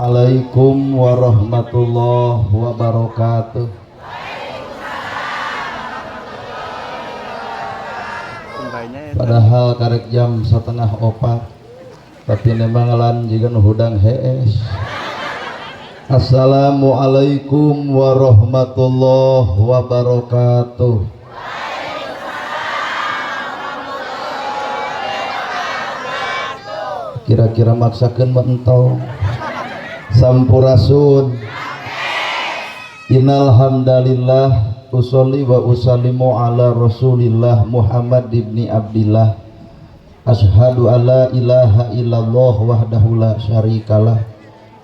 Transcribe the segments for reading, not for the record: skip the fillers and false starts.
Assalamualaikum warahmatullahi wabarakatuh. Padahal karek jam 3:30 tapi memang lan jiga nu hudang hees. Assalamualaikum warahmatullahi wabarakatuh. Kira-kira maksakeun mah entong. Sampurasun. Innal hamdalillah usolli wa usallimu ala Rasulillah Muhammad ibni Abdillah. Asyhadu alla ilaha illallah wahdahu la syarikalah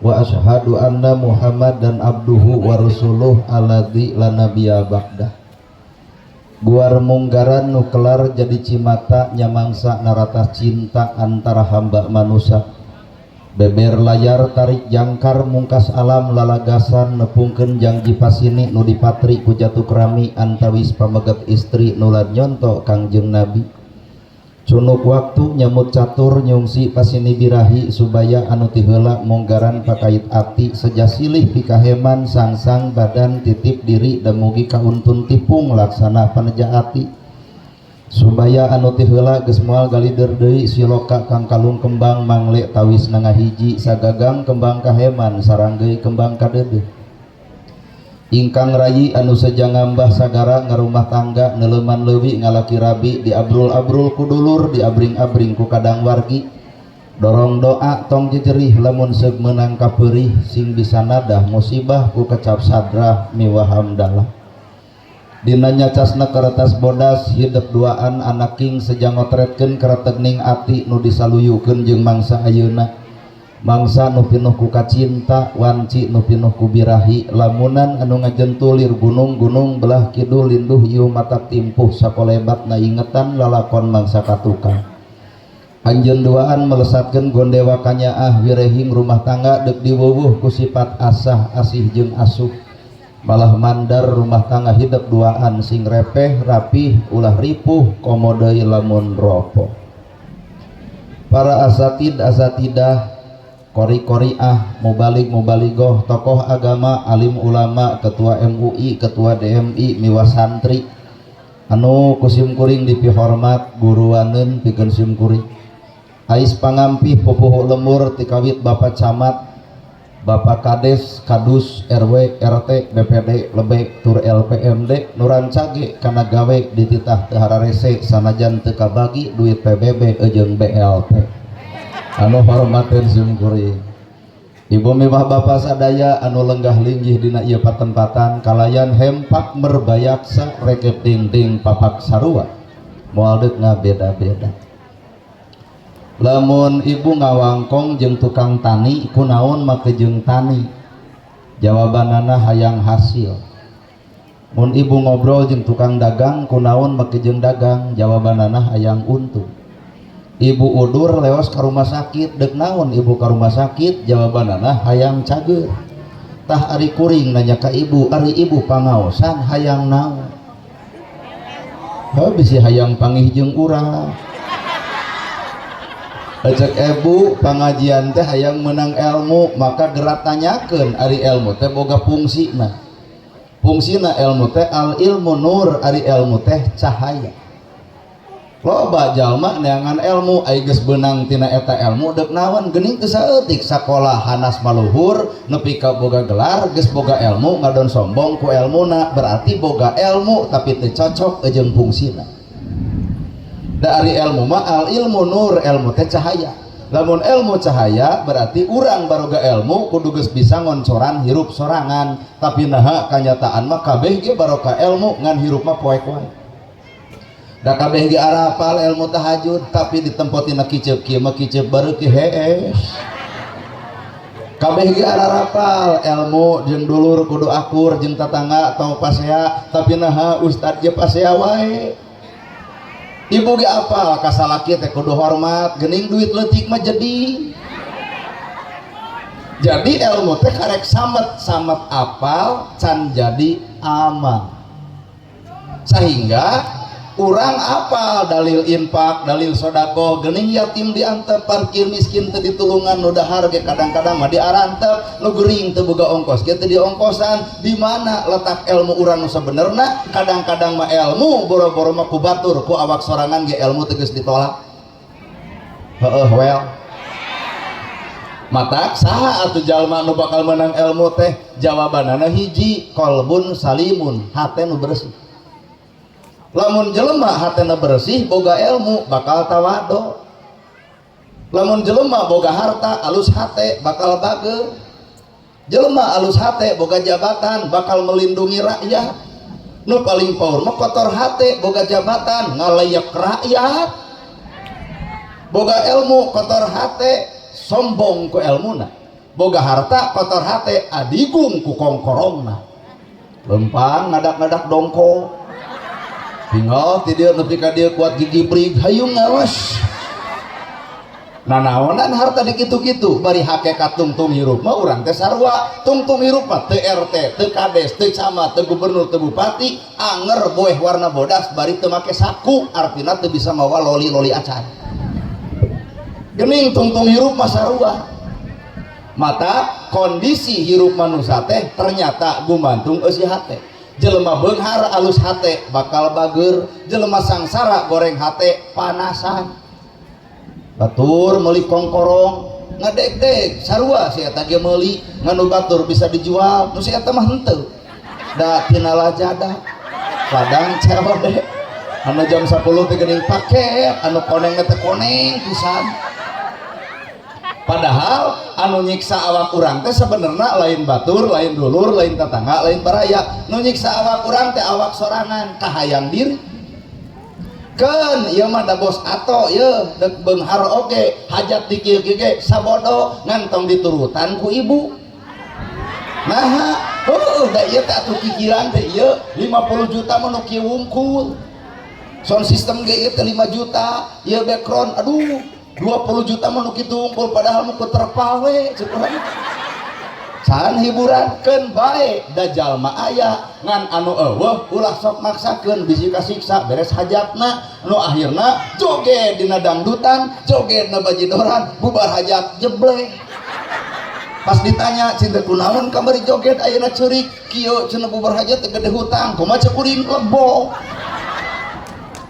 wa asyhadu anna Muhammadan abduhu wa rasuluh alladzi la nabiyya ba'dah. Guar munggaran nu kelar jadi cimata nyamangsa narata cinta antara hamba manusia. Beber layar tarik jangkar mungkas alam lalagasan nepungkeun jangji pasini nu dipatri ku jatuh kerami antawis pameget istri nulan nyonto Kangjeng Nabi. Cunuk waktu nyamut catur nyungsi pasini birahi subaya anu ti heula munggaran pakait ati seja silih pikaheman sangsang badan titip diri dan mugi kauntun tipung laksana paneja ati. Subaya anu ti heula geus moal galider deui siloka kang kalung kembang mangle tawis nangahiji sagagang kembang kaheman saranggeuy kembang kadeudeuh. Ingkang rayi anu seja ngambah sagara ngarumah tangga neuleman leuwi ngalaki rabi diabrul-abrul ku dulur diabring-abring ku kadang wargi. Dorong doa tong jejerih lamun seug meunang kapeurih sing bisa nadah musibah ku kecap sadrah miwah hamdalah. Dina nyacasna keretas bodas hidep duaan anaking seja ngotretkeun keretegning ati nu disaluyukeun jeung mangsa ayeuna. Mangsa nu pinuh ku kacinta wanci nu pinuh ku birahi lamunan anu ngajentulir gunung-gunung belah kidul linduh ieu mata timpuh sakolebat na ingetan lalakon mangsa katukang. Anjeun duaan melesatkeun gondewa kanyaah wirehing rumah tangga deuk diweuweuh ku sifat asah asih jeung asuh. Malah mandar rumah tangga hidep duaan sing repeh rapih ulah ripuh komo deui lamun ropoh. Para asatid asatidah kori-koriah mubalik mubaligoh tokoh agama alim ulama ketua MUI ketua DMI miwa santri anu kusim kuring dipihormat guruaneun pikeun sim kuring. Ais pangampih pupuhu lemur tikawit bapak camat Bapak Kades, Kadus, RW, RT, BPD, Lebe, tur LPMD nurancage kana gawe dititah teu hararese sanajan teu kabagi duit PBB jeung BLT. Anu hormateun sim kuring. Ibu mimah bapa sadaya anu lenggah linggih dina ieu patempatan kalayan hempak merbayaksa rekep dingding papak sarua moal deuk ngabeda-beda. Lamun ibu ngawangkong jeung tukang tani kunaon make jeung tani jawabanana hayang hasil. Mun ibu ngobrol jeung tukang dagang kunaon make jeung dagang jawabanana hayang untung. Ibu udur leos ka rumah sakit deuk naon ibu ka rumah sakit jawabanana hayang cager. Tah ari kuring nanya ka ibu ari ibu pangaosan hayang naon? Heuh bisi hayang pangih jeung urang. Cek ibu pangajian teh hayang menang ilmu maka gerak tanyakeun ari ilmu teh boga fungsina. Fungsina ilmu teh al ilmu nur ari ilmu teh cahaya. Loba jalma neangan ilmu ai geus beunang tina eta ilmu deuk naon geuning teu saeutik sakolah hanas maluhur nepi ka boga gelar geus boga ilmu ngadon sombong ku elmuna berarti boga ilmu tapi teu cocok jeung fungsina. Dari ilmu mah al ilmu nur ilmu teh cahaya. Lamun ilmu cahaya berarti urang baroga ilmu kudu geus bisa ngoncoran hirup sorangan tapi naha kanyataan mah kabeh ge baroka ilmu ngan hirup mah poek wae. Da kabeh ge arapal ilmu tahajud tapi ditempotina kiceup kieu mah kiceup bareuki hees. Kabeh ge arapal ilmu jeung dulur kudu akur jeung tatangga tong pasea tapi naha ustad ge pasea wae. Ibu ge apal kasalaki teh kudu hormat geuning duit leutik mah jadi. Jadi ilmu teh karek samet samet apal can jadi amal. Sehingga Urang apal dalil infak, dalil sodakoh, geuning yatim diantep, parkir miskin teu ditulungan, nu dahar ge kadang-kadang mah diarantep, nu gering teu boga ongkos ge teu diongkosan. Di mana letak ilmu urang nu sabenerna? Kadang-kadang mah ilmu boro-boro mah ku batur, ku awak sorangan ge ilmu teu geus ditolak. Heeh, well. Matak saha atuh jalma nu bakal menang ilmu teh? Jawabanana hiji, qalbun salimun, hate nu bersih. Lamun jelema hatena bersih, boga ilmu, bakal tawado. Lamun jelema boga harta, alus hate, bakal bager. Jelema alus hate, boga jabatan, bakal melindungi rakyat. Nu paling power mah kotor hate, boga jabatan ngalayak rakyat. Boga ilmu, kotor hate, sombong ku ilmuna. Boga harta, kotor hate, adigung ku kongkorongna, lempang ngadak-ngadak dongko, tinggal ti dieu nepi ka dieu kuat gigi brig hayu ngawas. Nanaonan harta di kitu-kitu, bari hakikat tungtung hirup mah urang teh sarua. Tungtung hirup mah teu RT, teu kades, teu camat, teu gubernur, teu bupati, anger boeh warna bodas bari teu make saku, artina teu bisa mawa loli-loli acan. Gening tungtung hirup mah sarua. Mata kondisi hirup manusia teh ternyata gumantung eusi hate. Jelema beunghar alus hate bakal bager, jelema sangsara goreng hate panasan. Batur meuli kongkorong ngadeg-deg sarua si eta ge meuli, ngan nu batur bisa dijual, nu si eta mah henteu, da tina lajada ladang COD anu jam 10 teh geuning paket anu koneng teh koneng pisan. Padahal anu nyiksa awak urang teh sebenarnya lain batur, lain dulur, lain tetangga, lain baraya. Nu nyiksa awak urang teh awak sorangan, kahayang diri. Keun ieu mah da bos ato ieu dek beunghar oge, hajat di kieu ge sabodo, ngan tong diturutan ku ibu. Nah, heueuh da ieu teh atuh kikiran teh ieu 50 juta mah nu kieu wungkul. Sound system ge ieu teh 5 juta, ieu background aduh 20 juta mah nu kitu wungkul, padahal mah ku terpal we ceuk urang. Can hiburan keun bae da jalma aya, ngan anu eueuh ulah sok maksakeun, bisi kasiksa beres hajatna. Nu akhirna joget dina dangdutan, joget na bajidoran, bubar hajat jebleh. Pas ditanya, "Cinta kunaon kamari joget ayeuna ceurik?" "Kieu cenah, bubar hajat teh gede hutang." "Kumaha ceuk kuring?" "Lebo."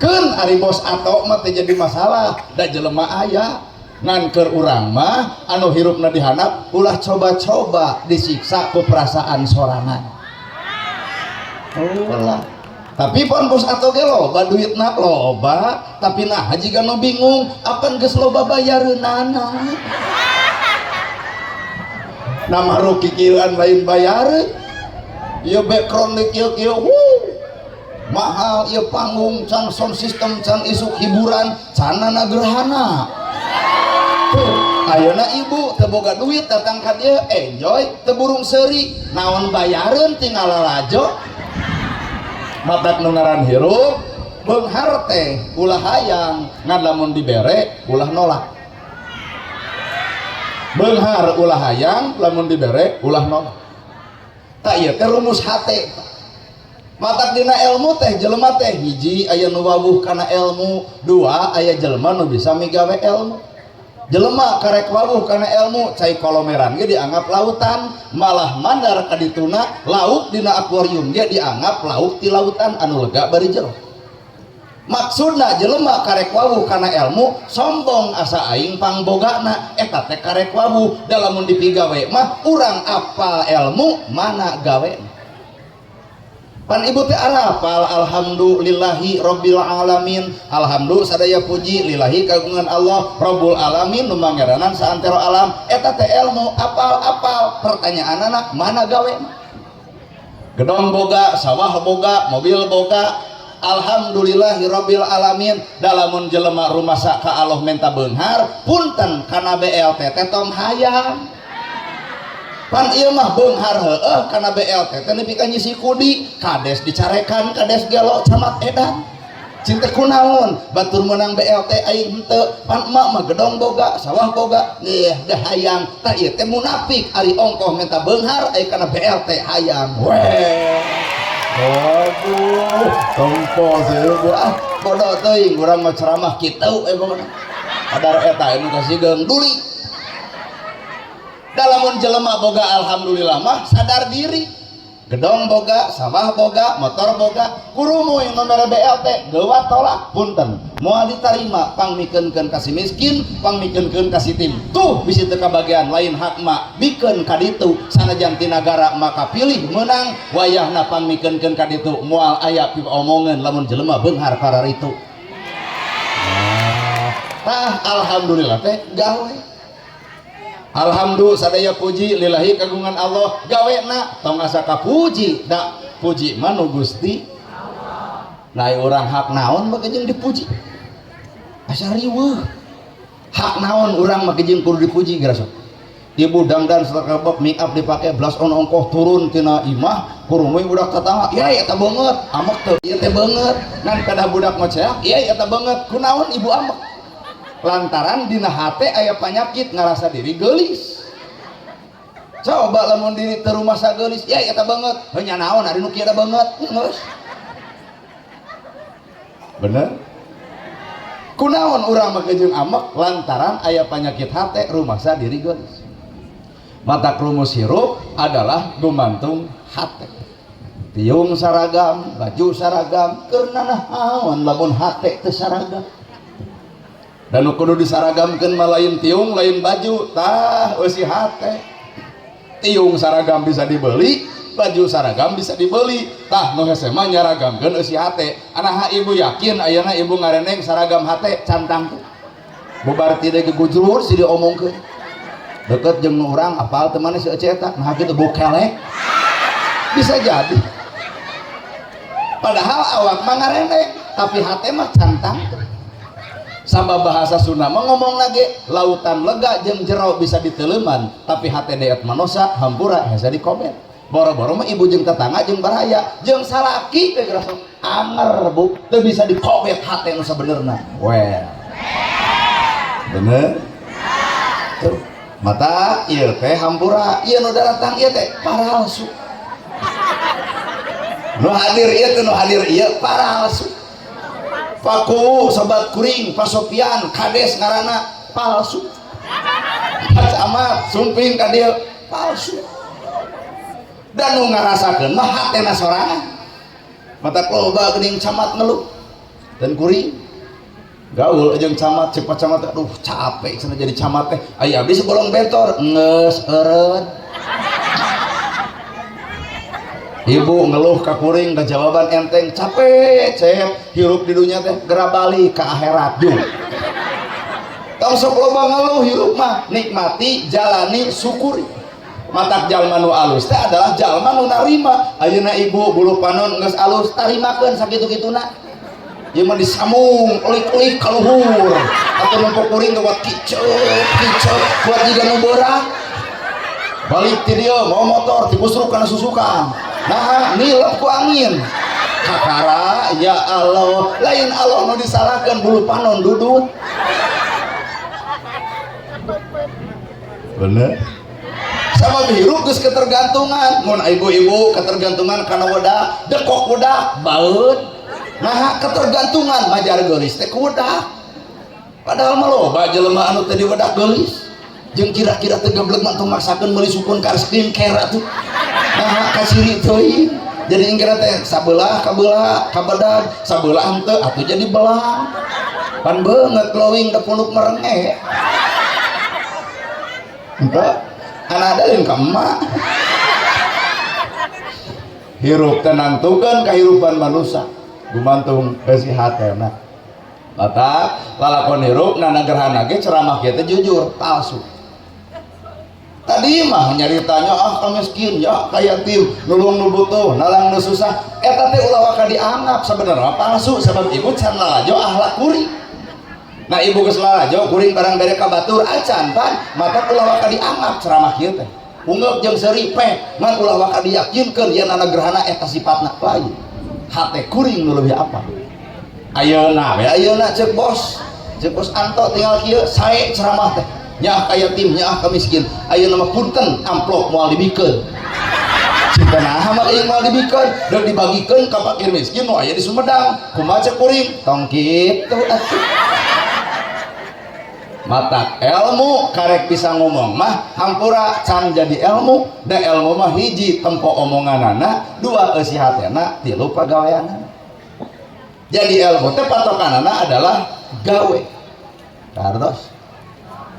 Keun ari bos ato mah teh jadi masalah da jelema aya, ngan keur urang mah anu hirupna dihandap ulah coba-coba disiksa ku perasaan sorangan, ulah. Tapi pon bos ato ge loba duitna loba, tapi nah jiga nu bingung apan geus loba bayareunana, nama rukikilan lain bayareun. Ieu background di kieu-kieu mahal, ieu panggung can, sound system can, isuk hiburan canana gerhana. Tuh, ayeuna ibu teu boga duit datang ka dieu enjoy teu burung seuri, naon bayareun tinggal lalajo. Matak nu ngaran hirup beunghar teh ulah hayang, ngan lamun dibere ulah nolak. Beunghar ulah hayang, lamun dibere ulah nolak. Tak ieu teh rumus hate. Matak dina ilmu teh jelema teh hiji aya nu wawuh kana ilmu, dua aya jelema nu bisa migawe ilmu. Jelema karek wawuh kana ilmu, cai kolomeran ge dianggap lautan, malah mandar kadituna lauk dina akuarium ge dianggap lauk ti lautan anu lega bari jero. Maksudna jelema karek wawuh kana ilmu, sombong asa aing pangbogana, eta teh karek wawuh. Da lamun dipigawe mah urang apal ilmu mana gawe. Pan ibu teh arapal alhamdulillahi rabbil alamin, alhamdulillah sadaya puji, lillahi kagungan Allah, rabbul alamin nu mangeranan saantero alam. Eta teh ilmu apal-apal, pertanyaanana mana gawe? Gedong boga, sawah boga, mobil boga, alhamdulillahi rabbil alamin. Dalamun jelema rumasa ka Allah menta beunghar, punten, kana BLT teh tong hayang. Pan ieu mah beunghar heueuh, kana BLT teh nepi ka nyisi kudi, kades dicarekan, kades gelo, camat edan. Cinta kunaon batur menang BLT aing henteu? Pan emak mah gedong boga, sawah boga, nih dah hayang. Tah ieu teh munafik, ari ongkoh minta beunghar, ai kana BLT hayang weh. Aduh, tempo sih bu, ah bodoh teuing urang mah ceramah kitu emang kadar eta anu kasigeung duli. Dalamun jelema boga alhamdulillah mah sadar diri. Gedong boga, sawah boga, motor boga, kurumuy nomor BLT, geuwat tolak, punten. Moal ditarima pangmikeunkeun ka si miskin, pangmikeunkeun ka si tim. Tuh bisi teu kabagian lain hak mak, bikeun ka ditu sanajan ti nagara maka pilih meunang wayahna pangmikeunkeun ka ditu moal aya piomongeun lamun jelema beunghar kararitu. Nah, tah alhamdulillah teh gawe. Alhamdulillah sadaya puji lillahi kagungan Allah gawena tong asa kapuji da puji mah nu Gusti Allah. Nah urang hak naon mah jeung dipuji asa riweuh hak naon urang mah jeung kudu dipuji geura sok. Ibu dangdan satakabok make up dipake blush on ongkoh turun tina imah kurumuy budak tetangga ieu eta beungeut amek teu ieu teh beungeut ngan kada budak ngoceak ieu eta beungeut kunaon ibu amek lantaran dina hate aya panyakit ngarasa diri geulis. Coba lamun diri teu rumasa geulis ya eta beungeut heuh nya naon ari nu kieu da beungeut geus bener kunaon urang mah jeung amek lantaran aya panyakit hate rumasa diri geulis. Mata rumus hirup adalah gumantung hate. Tiung saragam baju saragam keur nanaon lamun hate teu saragam. Dan kudu disaragamkeun mah lain tiung lain baju tah eusi hate. Tiung saragam bisa dibeli, baju saragam bisa dibeli, tah nu hese mah nyaragamkeun eusi hate. Anaha ibu yakin ayeuna ibu ngareneng saragam hate cantang teh bubar ti deui gujrur si diomongkeun deket jeung nu urang apal teu maneh si ece eta nah kitu bukelek bisa jadi padahal awak mah ngareneng tapi hate mah cantang teh. Sama bahasa Sunda mah ngomong lagi lautan lega jeung jero bisa diteleman tapi hate deet manosa hampura hese dikomen boro-boro mah ibu jeung tetangga jeung baraya jeung salaki we geura anger bu teu bisa dikomet hate nu sabenerna well bener tuh mata ieu teh hampura ieu nu daratang ieu teh paralsu nu hadir ieu teh nu hadir ieu paralsu. Paku sobat kuring Pak Sopian kades ngaranna palsu Pak Camat sumping ka dieu palsu dan nu ngarasakeun mah hatena sorangan mata loba geuning camat ngeluh dan kuring gaul jeung camat cek Pak Camat aduh capek cenah jadi camat teh aya abdi sebolong bentor geus eureun. Ibu ngeluh ka kuring ka jawaban enteng capek cep hirup di dunia teh geura balik ka akhirat jung tong sok loba ngeluh hirup mah nikmati jalani syukuri. Matak jalma nu alus teh adalah jalma nu narima ayeuna ibu bulu panon geus alus tarimakeun sakitu-kituna ieu mah disamung elik-elik ka luhur atuh numpuk kuring kuat kiceup kiceup kuat jiga nu beurang balik ti dieu mau motor tikusruk kana susukan nah nilep ku angin kakara ya Allah lain Allah nu disalahkeun bulu panon dudut bener sama hirup geus ketergantungan mun ibu-ibu ketergantungan kana wedak dekok wedak baeud nah ketergantungan majar geulis teh ku wedak padahal mah loba jelema anu teh di wedak geulis jeung kira-kira teu geblek mah tong maksakeun meuli sukun ka skincare atuh nah kasiri teuing jadi ingkira teh sabelah kabelah kabedag sabelah henteu atuh jadi belang pan beungeut glowing da punuk merenge henteu anak ada ka emak hirup tenangtukeun kahirupan manusia gumantung eusi hatena mata lalakon hirup nana gerhana ge ceramah kieu teh jujur palsu. Tadi mah nyaritanya ah ka miskin ya ka yatim nulung nu butuh nalang nu susah eta teh ulah waka dianggap sebenarnya palsu sebab ibu can lalajo akhlak kuring. Nah ibu geus lalajo kuring barang bere ka batur acan pan mata ulah waka dianggap ceramah kieu teh ungeuk jeung seuri pe ngan ulah waka diyakinkeun yen nana gerhana eta sifatna lain hate kuring nu leuwih apa ayeuna we ayeuna ceuk bos Anto tinggal kieu sae ceramah teh nyaah ka yatim nyaah ka miskin ayeuna mah punten amplop moal dibikeun Cinta naha mah aing moal dibikeun, deuk dibagikeun ka fakir miskin nu aya di Sumedang. Kumaha cek kuring? Tong kitu atuh. Matak ilmu karek bisa ngomong mah hampura can jadi ilmu. Da ilmu mah hiji tempo omonganana, dua eusi hatena, tilu pagaweanana. Jadi ilmu teh patokanana adalah gawe. Kartos.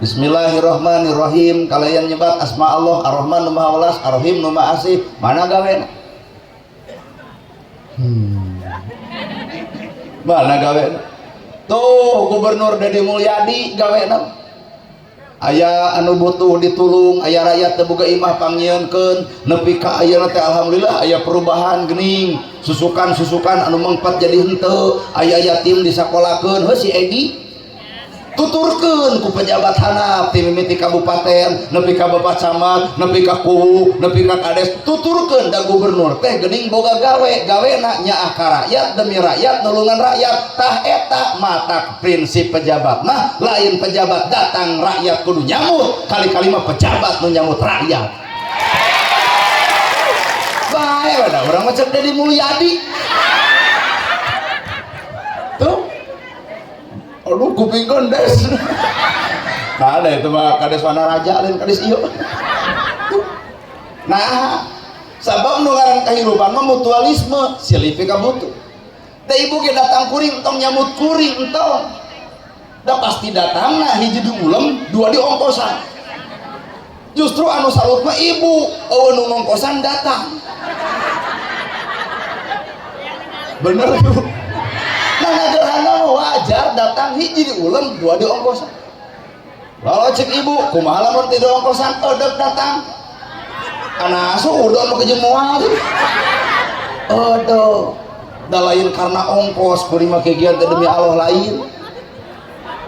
Bismillahirrahmanirrahim kalian nyebat asma Allah Ar-Rahman nu Maha Welas, Ar-Rahim nu Maha Asih, mana gawena? Mana gawena? Tuh Gubernur Deddy Mulyadi gawena. Aya anu butuh ditulung, aya rakyat teu boga imah pangnyieunkeun, nepi ka ayeuna teh alhamdulillah aya perubahan geuning. Susukan-susukan anu mengpet jadi henteu, aya yatim disakolakeun, heuh si Egi. Tuturkeun ku pejabat handap ti mimiti kabupaten nepi ka bapak camat nepi ka kuwu nepi ka kades, tuturkeun da gubernur teh geuning boga gawe, gawena nyaah ka rakyat demi rakyat nulungan rakyat. Tah eta matak prinsip pejabat mah lain pejabat datang rakyat kudu nyamut, kali-kali mah pejabat nu nyamut rakyat. Bae da urang mah cek Deddy Mulyadi. Tuh. Aduh kuping kondes. Nah, ada itu mah kades Wanaraja lain kades ieu. Nah, sabab nu ngaran kahirupan mah mutualisme, silih pikabutuh. Teh ibu ge datang kuring entong nyamut kuring entong. Da pasti datangna hiji di ulem, dua di ongkosan. Justru anu salut mah ibu, eueuh nu ngongkosan datang. Bener tuh. Nah, gerhana mah wajar datang hiji di ulem, dua di ongkosan. Lalu cek ibu, kumaha lamun ti ongkosan edek datang. Ana asu udah mau ke moal. Aduh, da lain karena ongkos kuring mah kieu teh demi Allah lain.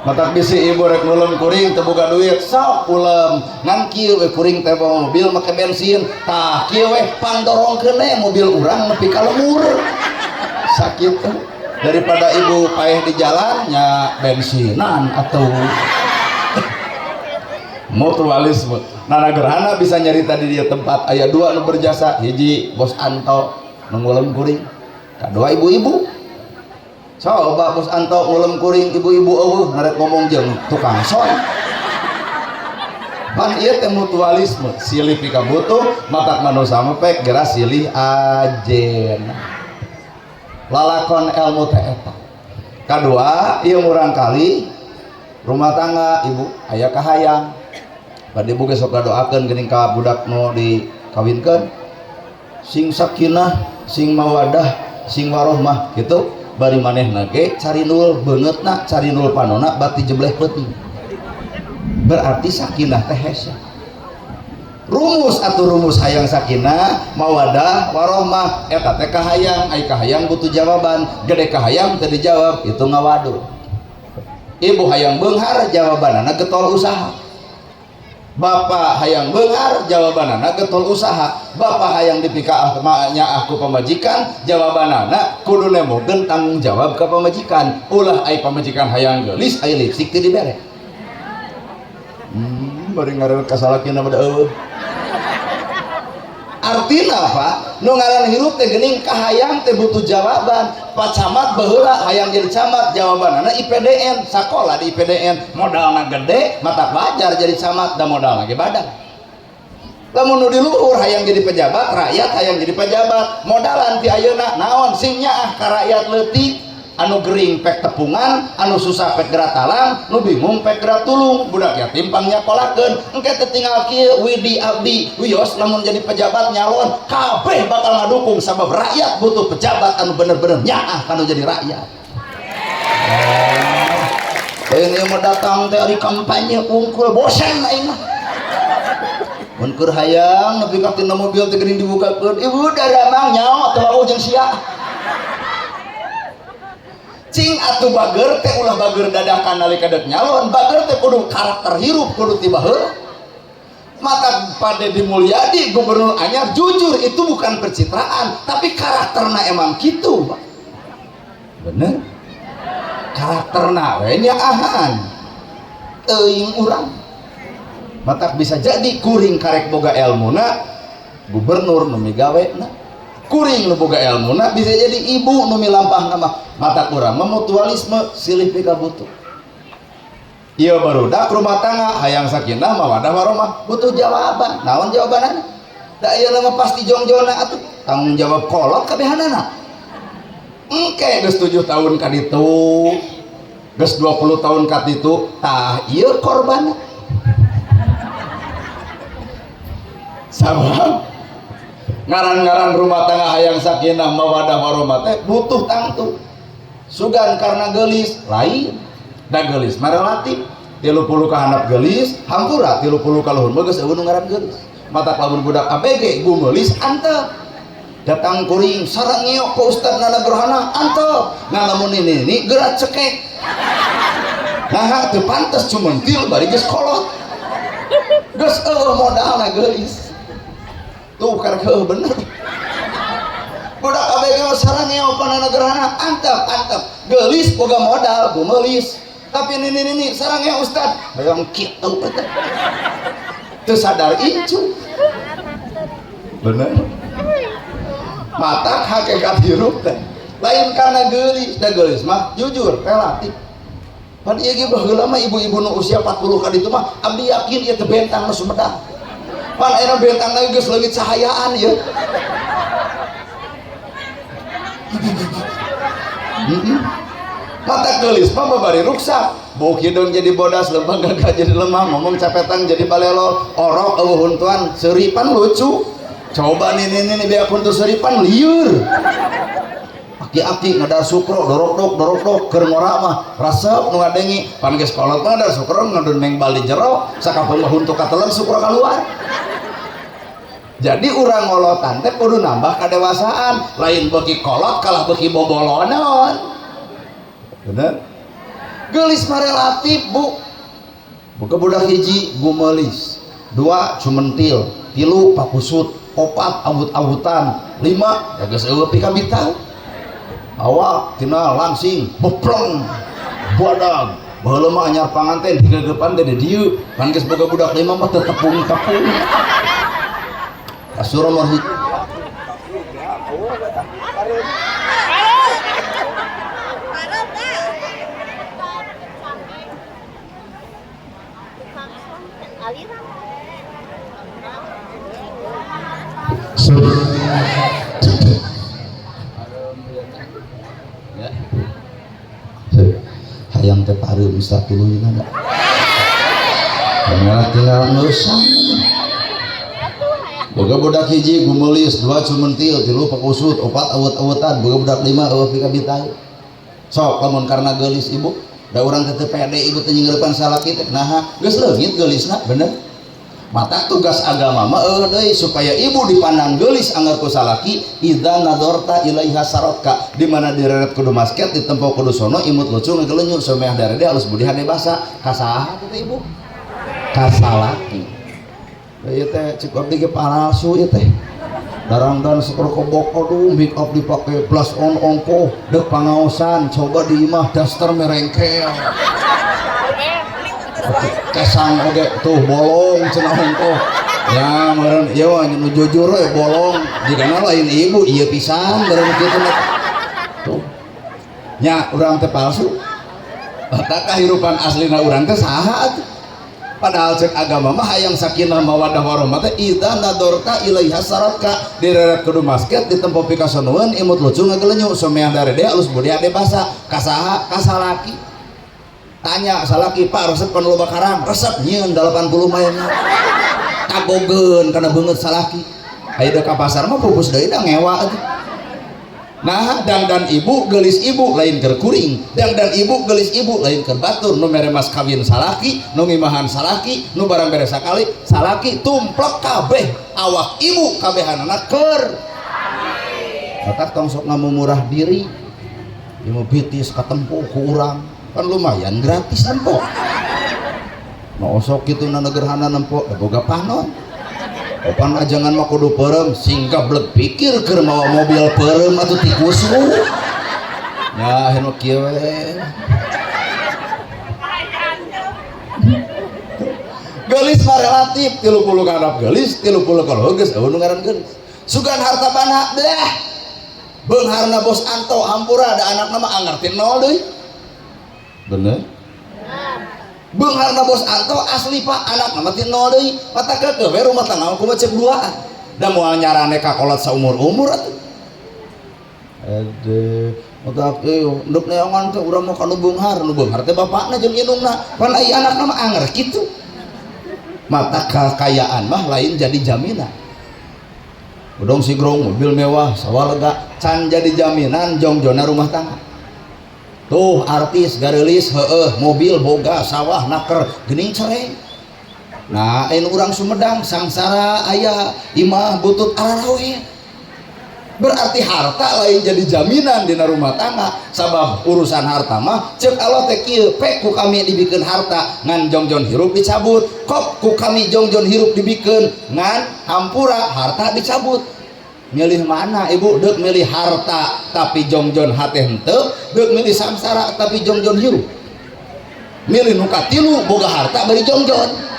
Matak bisi ibu rek ngulem kuring teu boga duit, sok ulem. Ngan kieu we kuring teh bawa mobil make bensin, tah kieu we pangdorongkeun we mobil urang nepi ka lemur. Sakit tuh. Daripada ibu paeh di jalan nya bensinan atau mutualisme. Nana gerhana bisa nyarita di dia tempat aya dua nu berjasa, hiji bos Anto nu ngulem kuring, kadua ibu-ibu. Coba bos Anto ngulem kuring, ibu-ibu eueuh ngarek ngomong jeung tukang son. Pan ieu teh mutualisme, silih pikabutuh, matak manusa mah pek geura silih ajen. Lalakon ilmu teh eta. Kadua, ieu murang kali rumah tangga ibu aya kahayang. Bade ibu ge sok ngadoakeun geuning ka budak nu dikawinkeun sing sakinah, sing mawadah, sing warohmah gitu. Bari manehna ge carinul beungeutna, carinul panona bati jebleh peuting. Berarti sakinah teh hese. Rumus atau rumus hayang sakinah, mawadah, warohmah eta teh kahayang, ai kahayang butuh jawaban, gede kahayang teu dijawab itu ngawadu. Ibu hayang beunghar jawabanana getol usaha. Bapak hayang beunghar jawabanana getol usaha. Bapak hayang dipikaah nyaah ku pamajikan jawabanana kudu nembokeun tanggung jawab ka pamajikan. Ulah ai pamajikan hayang geulis ai lipstik teu dibere. Bari ngaran kasalakina mah eueuh. Artina Pak, nu ngaran hirup teh geuning kahayang teh butuh jawaban. Pak Camat baheula hayang jadi camat, jawabanana IPDN, sakola di IPDN, modalna gede, mata wajar jadi camat da modalna ge badan. Lamun nu di luhur hayang jadi pejabat, rakyat hayang jadi pejabat, modalan ti ayeuna naon sing nyaah ka rakyat leutik, anu gering pek tepungan, anu susah pek geratalang, nu bingung pek geratulung, budak yatim pangnyakolahkeun, engke teh tinggal kieu Widi Abdi wios lamun jadi pejabat nyalon, kabeh bakal ngadukung sabab rakyat butuh pejabat anu bener-bener nyaah kanu jadi rakyat. Ini mau datang teh ari kampanye unggul bosan aing mah. Mun keur hayang nepi ka tina mobil teh geuning dibukakeun, ibu daramang nyaho teu wawuh jeung sia. Cing atuh bager teh ulah bager dadakan nalika dek nyalon, bager teh kudu karakter hirup kudu ti baheula. Mata Pak Deddy Mulyadi gubernur anyar jujur itu bukan pencitraan tapi karakterna emang gitu Pak. Bener karakterna we nyaahan teuing urang matak bisa jadi kuring karek boga elmuna Gubernur nu migawena. Kuring nu boga elmuna bisa jadi ibu nu milampahna mah. Mata kurang mah mutualisme silih pikabutuh. Ieu barudak rumah tangga hayang sakinah mawadah warahmah butuh jawaban. Naon jawabanana? Da ieu mah pasti jongjona atuh tanggung jawab kolot kabehanana. Engke geus 7 tahun ka ditu, geus 20 tahun ka ditu, tah ieu korban. Sabab ngaran-ngaran rumah tangga hayang sakinah mawadah warahmah teh butuh tangtu. Sugan karena geulis lain. Da geulis mah relatif 30 ka handap geulis, hampura 30 ka luhur mah geus eueuh nu ngaran geulis. Mata lamun budak ABG gumeulis antep. Datang kuring sareng ngeok ka ustad Nana Gerhana antep. Nah lamun ini geura cekek. Nah teu pantes cumentil bari geus kolot. Geus eueuh modalna geulis. Tuh karek heueuh bener. Budak ABG mah sareng ngeok ka Nana Gerhana antep antep. Geulis boga modal gumeulis. Tapi ini sarangnya ustad hayang kitu teh teu sadar incu bener mata hakikat hirup teh lain karena geulis da geulis mah jujur relatif pan ieu ge baheula mah ibu-ibu nu usia 40 ka ditu mah abdi yakin ieu teh bentang nu Sumedang pan ayeuna bentang lagi geus leungit cahayaan ieu. Mata geulis mah babari ruksak, bau hidung jadi bodas, lembang gagah jadi lemah, ngomong capetang jadi balelo, orok eueuh huntuan, seuripan lucu. Coba nih nih nih biar kuntu seuripan lieur. Aki-aki ngadar sukro, dorok-dok dorok-dok keur ngora mah resep nu ngadengi, pan geus kolot mah ngadar sukro ngadon meng bali jero, sakapeung mah huntu kateleng sukro kaluar. Jadi urang ngolotan teh kudu nambah kadewasaan, lain beuki kolot kalah beuki bobolonon. Bener? Geulis mah relatif bu. Buka budak hiji gumelis, 2 cumentil, 3 pakusut, 4 awut-awutan, 5 ya geus eueuh pikabitang. Awak tina langsing bepleng badag. Baheula mah anyar panganten digegeupan teh di dieu, pan geus boga budak 5 mah teu tepung-tepung. Kasur mah hiji. Hayang teh pareum Ustaz tuluy na da. Tinggal tinggal ngeusan. Boga budak hiji gumelis, 2 cumentil, 3 pakusut, 4 awut-awutan, boga budak 5 eueuh pikabitang. Sok lamun karena geulis ibu, da urang teh teu pede ibu teh nyingeurepan salaki teh. Naha geus leungit geulisna bener. Mata tugas agama mah eueuh deui supaya ibu dipandang geulis anggar ku salaki idza nadorta ilaiha sarotka di mana direret kudu masket ditempo kudu sono imut lucu ngagelenyur someah darede alus budi hade basa kasaha teh ibu kasalaki ieu teh cik abdi ge palsu ieu teh darangdan syukur kobok aduh make up dipake blush on ongkoh deuk pangaosan coba di imah daster merengkel kesang oge tuh bolong cenah ongkoh ya meureun ieu mah nu jujur we bolong jigana lain ibu ieu pisan meureun kitu mah tuh nya urang teh palsu mata kahirupan aslina urang teh saha atuh padahal cek agama mah hayang sakinah mawaddah warahmah teh idza nadorta ilaiha saratka direret kudu masket ditempo pikasonueun imut lucu ngagelenyu someah darede alus budi ade basa kasaha kasalaki tanya salaki pak resep kan loba karang resep nyieun 80 mayana kagogeun kana beungeut salaki aya ka pasar mah pupus deui da ngewa atuh. Nah dangdan ibu geulis ibu lain keur kuring, dangdan ibu geulis ibu lain keur batur, nu mere mas kawin salaki, nu ngimahan salaki, nu barang bere sakali salaki tumplek kabeh awak ibu kabehanana keur matak tong sok ngamumurah diri ieu mah bitis katempo ku urang kan lumayan gratis nempo nu osok kitu na negerhana nempo da boga panon opan ajangan mah kudu peureum sing gablek pikir keur mawa mobil peureum atuh tikus ya akhirna kieu we. Geulis mah relatif, 30 ka geulis, 30 ka luhur geus eueuh nu ngaran geulis. Sugan harta bana belah. Beungharna bos Anto hampura da anakna mah anger ti nol deui. Bener? Beungharna bos Anto asli Pak, anakna mah ti nol deui. Mata keukeuh we rumah tangga kumaha cek duaan. Da moal nyarane ka kolot saumur-umur atuh. Aduh, otak ieu nduk neangan teh urang mah ka nu beunghar, nu beunghar teh bapakna jeung indungna. Pan ai anakna mah anger kitu. Mata kekayaan mah lain jadi jaminan. Udong sigrong, mobil mewah, sawah lega, can jadi jaminan jongjona rumah tangga. Tuh artis gareulis heueuh, mobil boga, sawah naker, geuning cerai. Nah, anu urang Sumedang sangsara aya imah butut ararawe. Berarti harta lain jadi jaminan dina rumah tangga, sabab urusan harta mah cek Allah teh kieu, pek ku kami dibikeun harta ngan jongjon hirup dicabut, kop ku kami jongjon hirup dibikeun ngan hampura harta dicabut. Milih mana ibu? Deuk milih harta tapi jongjon hate henteu, deuk milih samsara tapi jongjon hirup. Milih nu katilu boga harta bari jongjon.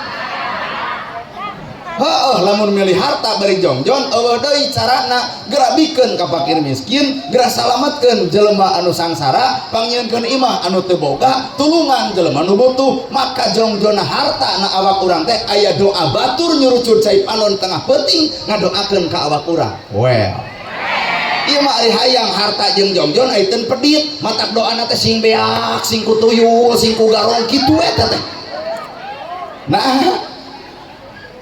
Heeh, lamun milih harta bari jongjon eueuh deui carana, geura bikeun ka fakir miskin, geura salametkeun jelema anu sangsara, pangnyieunkeun imah anu teu boga, tulungan jelema nu butuh, maka jongjonna harta na awak urang teh aya doa batur nyurucur cai panon tengah peuting ngadoakeun ka awak urang. Well, ieu mah ari hayang harta jeung jongjon ai teu pedit, matak doana teh sing beak, sing ku tuyul, sing ku garong kitu eta teh. Nah,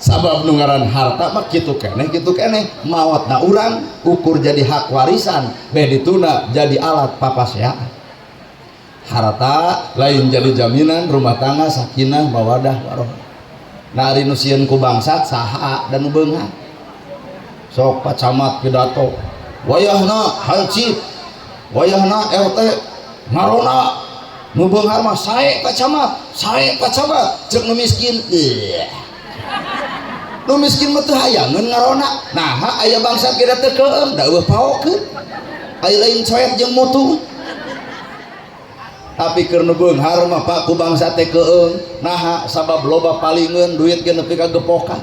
sabab nu ngaran harta mah kitu keneh maotna urang ukur jadi hak warisan beh dituna jadi alat papaseaan. Harta lain jadi jaminan rumah tangga sakinah mawadah warohmah. Nah ari nu sieun ku bangsat saha dan nu beunghar. Sok Pak Camat pidato wayahna hansip wayahna RT ngarona nu beunghar mah sae Pak Camat, sae Pak Camat, cek nu miskin. Nu miskin mah teu hayangeun ngarona. Naha aya bangsat ge teu keung da eueuh paokeun. Aya lain coet jeung mutu. Tapi keur nu beunghar mah Pak ku bangsat teh keung. Naha sabab loba palingeun duit ge nepi ka gepokan.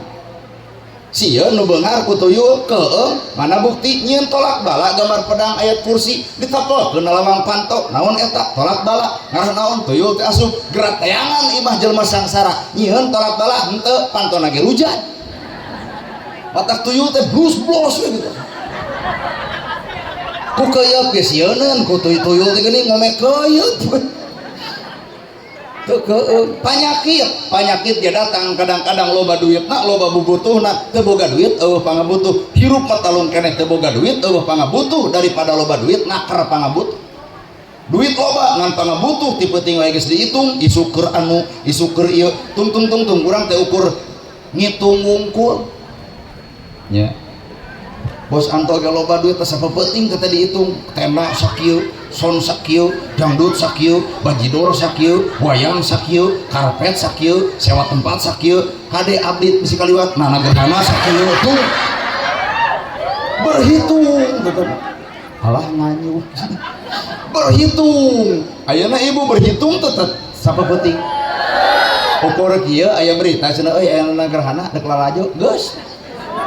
Sieun nu beunghar ku tuyul keung, mana bukti nyieun tolak bala gambar pedang ayat kursi ditapelkeun na lawang panto. Naon eta tolak bala? Ngarah naon tuyul teh asup gerak tayangan imah jelema sangsara. Nyieun tolak bala henteu pantona ge hujan. Matak tuyul teh blus-blos we gitu. Ku keuyeup ge sieuneun ku tuyul teh geuning ngome keuyeup. Teu keung panyakit, panyakit dia datang kadang-kadang loba duitna, loba bubutuhna, teu boga duit eueuh pangabutuh. Hirup mah talung keneh teu boga duit eueuh pangabutuh daripada loba duit naker pangabutuh. Duit loba ngan pangabutuh ti peuting wae geus dihitung, isuk keur anu, isuk keur ieu, tung tung tung tung urang teh ukur ngitung wungkul. Nya. Bos Anto ge loba duit teh sapeuting teh dihitung, tenda sakieu, son sakieu, dangdut sakieu, bajidor sakieu, wayang sakieu, karpet sakieu, sewa tempat sakieu, kade abdi bisi kaliwat, nah gerhana sakieu tuh. Berhitung gitu. Alah nganyuk. Berhitung. Ayeuna ibu berhitung tetep sapeuting. Ukur kieu aya berita cenah euy aya gerhana dek lalajo geus.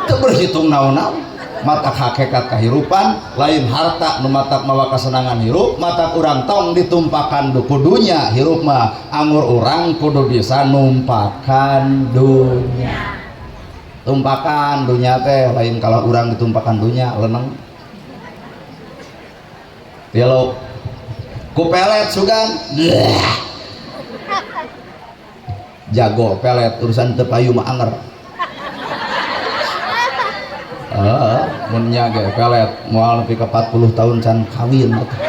Teu berhitung naon-naon. Matak hakikat kehidupan lain harta nu matak mawa kasenangan hirup, matak urang tong ditumpakan ku dunya hirup mah anggur urang kudu bisa numpakan dunya. Tumpakan dunya teh lain kalau urang ditumpakan dunya leneng. Tilu ku pelet sugan. Jago pelet urusan teu payu mah anger. Mun nya ge pelet moal nepi ka 40 tahun can kawin atuh.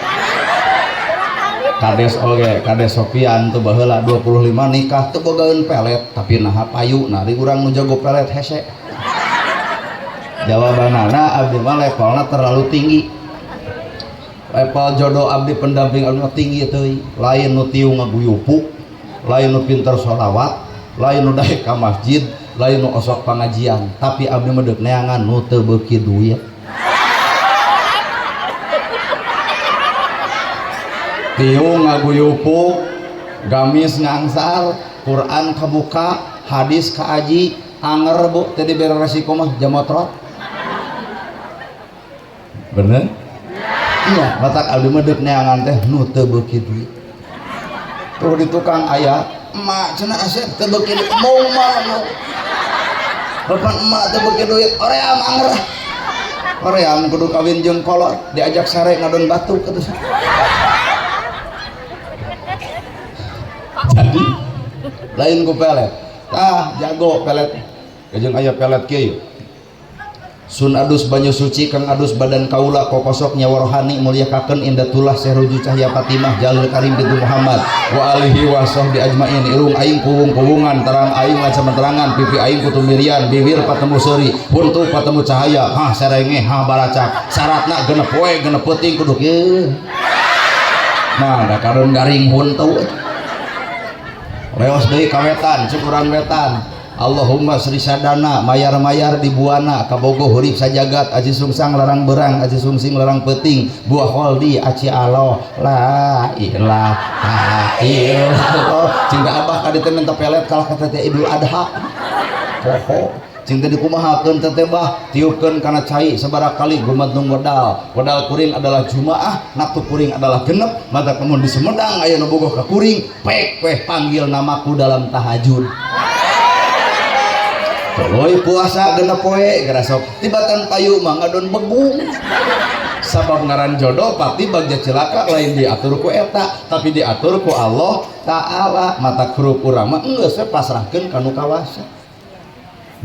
Kades oge, Kades Sofian teu baheula 25 nikah teu bogaeun pelet, tapi naha payu, nah ari urang nu jago pelet hese. Jawabanana abdi mah levelna terlalu tinggi. Level jodoh abdi pendamping abdi mah tinggi teuing, lain nu tiung ngaguyupuk, lain nu pinter sholawat, lain nu daek ka masjid, lain nu osok pengajian, tapi abdi mah deuk neangan nu teu beuki duit. Tiung ngaguyupuk, gamis ngangsar, Quran kabuka, Hadis ka aji anger bu teu dibere resiko mah jamotrot. Bener? Iya, matak abdi mah deuk neangan teh nu teu beuki duit. Tuh di tukang aya, emak cenah asep teu beuki duit, mau mah. Bapak emak teu beuki duit, oream anger. Oream kudu kawin jeung kolot, diajak sare ngadon batu kata. Jadi lain ku pelet. Tah jago pelet. Jeung aya pelet kieu. Sun adus banyu suci kang adus badan kaula kokosok nyawa rohani mulyakakeun indatullah sehruju cahya Fatimah Jalil Karim bintu Muhammad wa alihi wa sahbi ajmain. Irung aing kuwung-kuwungan, terang aing lacaman terangan, pipi aing kutumirian, bibir patemu seuri, huntu patemu cahaya, hah serenge hah baracak, syaratna genep poe genep peuting kudu kieu. Nah, da kadon garing huntu. Leos deui ka wetan, cek urang wetan. Allahumma sri sadana mayar-mayar di buana kabogo hurip sajagat aji sungsang larang berang aji sungsing larang peting buah holdi aci aloh la ilaha illallah. Cinta abah ka dieu minta pelet kalah ka teh Idul Adha poho cinta dikumahakeun teh bah tiupkeun kana cai sabaraha kali gumantung wedal wedal kuring adalah jumaah naktu kuring adalah genep mata kemun di Sumedang aya nu bogoh ka kuring pek peh panggil namaku dalam tahajud. Tuluy puasa genep poe garasok tibatan payu mah ngadon begung. Sabab ngaran jodoh pati bagja cilaka lain diatur ku eta tapi diatur ku Allah Ta'ala. Mata kurup urang mah geus we pasrahkeun ka nu kawasa.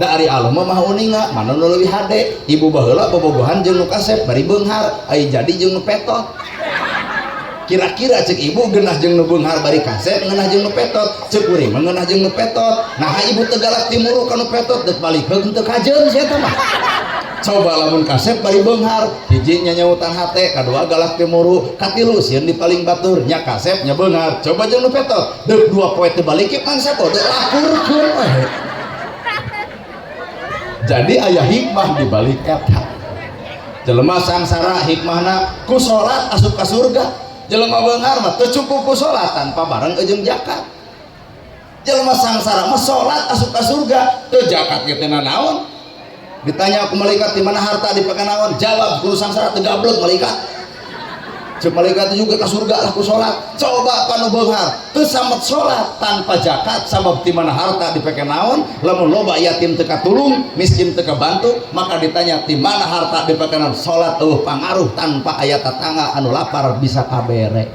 Da ari Allah mah maha uninga mana nu leuwih hade. Ibu baheula bobogohan jeung nu kasep bari beunghar ai jadi jeung nu petot. Kira-kira cek ibu genah jeung nu beunghar bari kasep ngeunah jeung nu petot, cek kuring mah ngeunah jeung nu petot. Nah ibu teu galak timuru ka nu petot deuk balik heug teu kajeun sia eta mah. Coba lamun kasep bari beunghar, hiji nyanyautan hate, kadua galak timuru, katilu sieun di paling batur nya kasep nya beunghar. Coba jeung nu petot, deuk dua poe teu balik ieu mangsa bodoh lakurkeun we. Jadi aya hikmah di balik eta. Jelema sangsara hikmahna ku salat asup ka surga. Jelema beunghar mah teu cukup ku salat tanpa bareng jeung zakat. Jelema sangsara mah salat asup ka surga, teu zakat ge teu nanaon. Ditanya ku malaikat di mana harta dipake naon? Jawab ku sangsara teu gablek malaikat. Cek malaikat juga ka surga lah ku salat. Coba panu beunghar teu samet salat tanpa zakat sabab di mana harta dipake naon? Lamun loba yatim teu katulung, miskin teu kabantu, maka ditanya di mana harta dipake naon? Salat eueuh pangaruh tanpa aya tatangga anu lapar bisa kabere.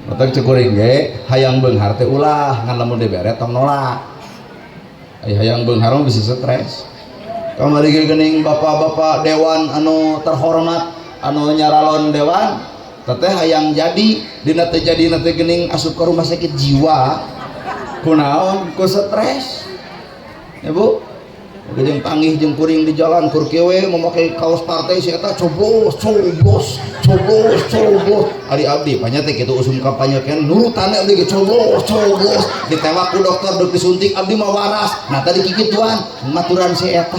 Otak cek kuring ge hayang beunghar teh ulah ngan lamun dibere tong nolak. Ai hayang beunghar mah bisa stres. Kamari ge geuning bapak-bapak dewan anu terhormat anu nyaralon dewan teteh hayang jadi dina teu jadi teh geuning asup ke rumah sakit jiwa kunaon ku stres ya bu. Jeung panggih jeung kuring di jalan kur kieu we memakai kaos partai si eta coblos coblos coblos coblos. Ari abdi panya teh kitu usum kampanye kan nurutan abdi ge coblos coblos ditewak ku dokter deuk disuntik abdi mah waras. Nah tadi kikituan maturan si eta.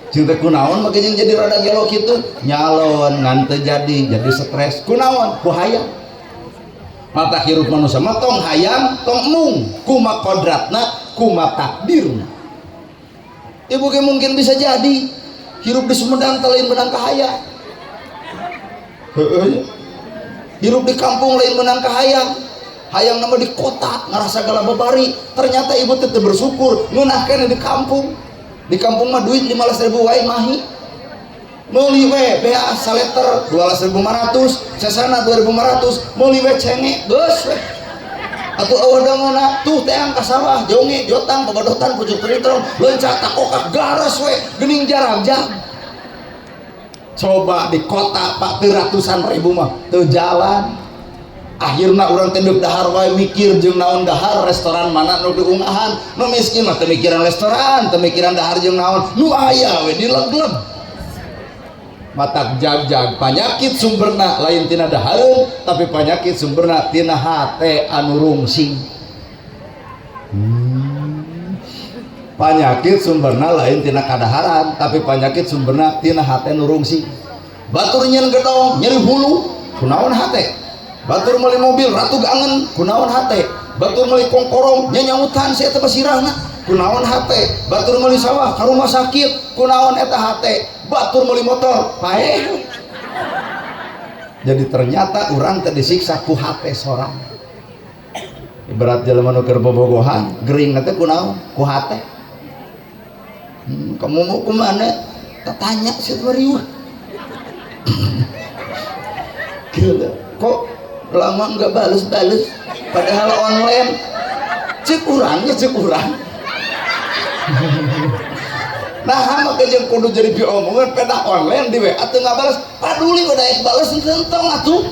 Cinta kunaon make jeung jadi rada gelo kitu nyalon ngan teu jadi stres kunaon ku hayang. Mata hirup manusia mah tong hayang tong emung kuma kodratna kuma takdirna. Ibu ge mungkin bisa jadi hirup di Sumedang teh lain menang kahayang. Heueuh. Hirup di kampung lain menang kahayang. Hayang nama di kota ngarasa gala babari, ternyata ibu teh teu bersyukur ngeunah keneh di kampung. Di kampung mah duit 15.000 wae mahi. Meuli we bea saleter 12.500, sesana 2.500, meuli we cenge geus we. Atuh eueuh dangeuna tuh teang ka sawah, jonge, jotang, babadotan, pucuk trintrong, leunca takokak gares we, geuning jarang-jang. Coba di kota Pak teu ratusan ribu mah teu jalan. Akhirna urang teh deuk dahar wae mikir jeung naon dahar restoran mana nu diungahan. Nu miskin mah teu mikiran restoran, teu mikiran dahar jeung naon, nu aya we dilegleg. Matak jag-jag panyakit sumberna lain tina dahareun tapi panyakit sumberna tina hate anu rungsing. Panyakit sumberna lain tina kadaharan tapi panyakit sumberna tina hate nu rungsing. Batur nyeun gedong nyeri hulu kunaon hate. Batur meuli mobil ratu gangen kunaon hate. Batur meuli kongkorong nyanyautan si eta basirahna. Kunaon hate? Batur meuli sawah ka rumah sakit, kunaon eta hate? Batur meuli motor, paeh. Jadi ternyata urang teh disiksa ku hate sorang. Ibarat jelema nu keur bobogohan, gering teh kunaon? Ku hate. Kamu mau kemana? Tanya si eta riweuh. Gila, kok lama nggak bales-bales padahal online. Cek urangnya, cek urang. Nah, maka jeung kudu jadi diomongan pedah online di WA teu ngabales, paduli udah ek bales entong atuh.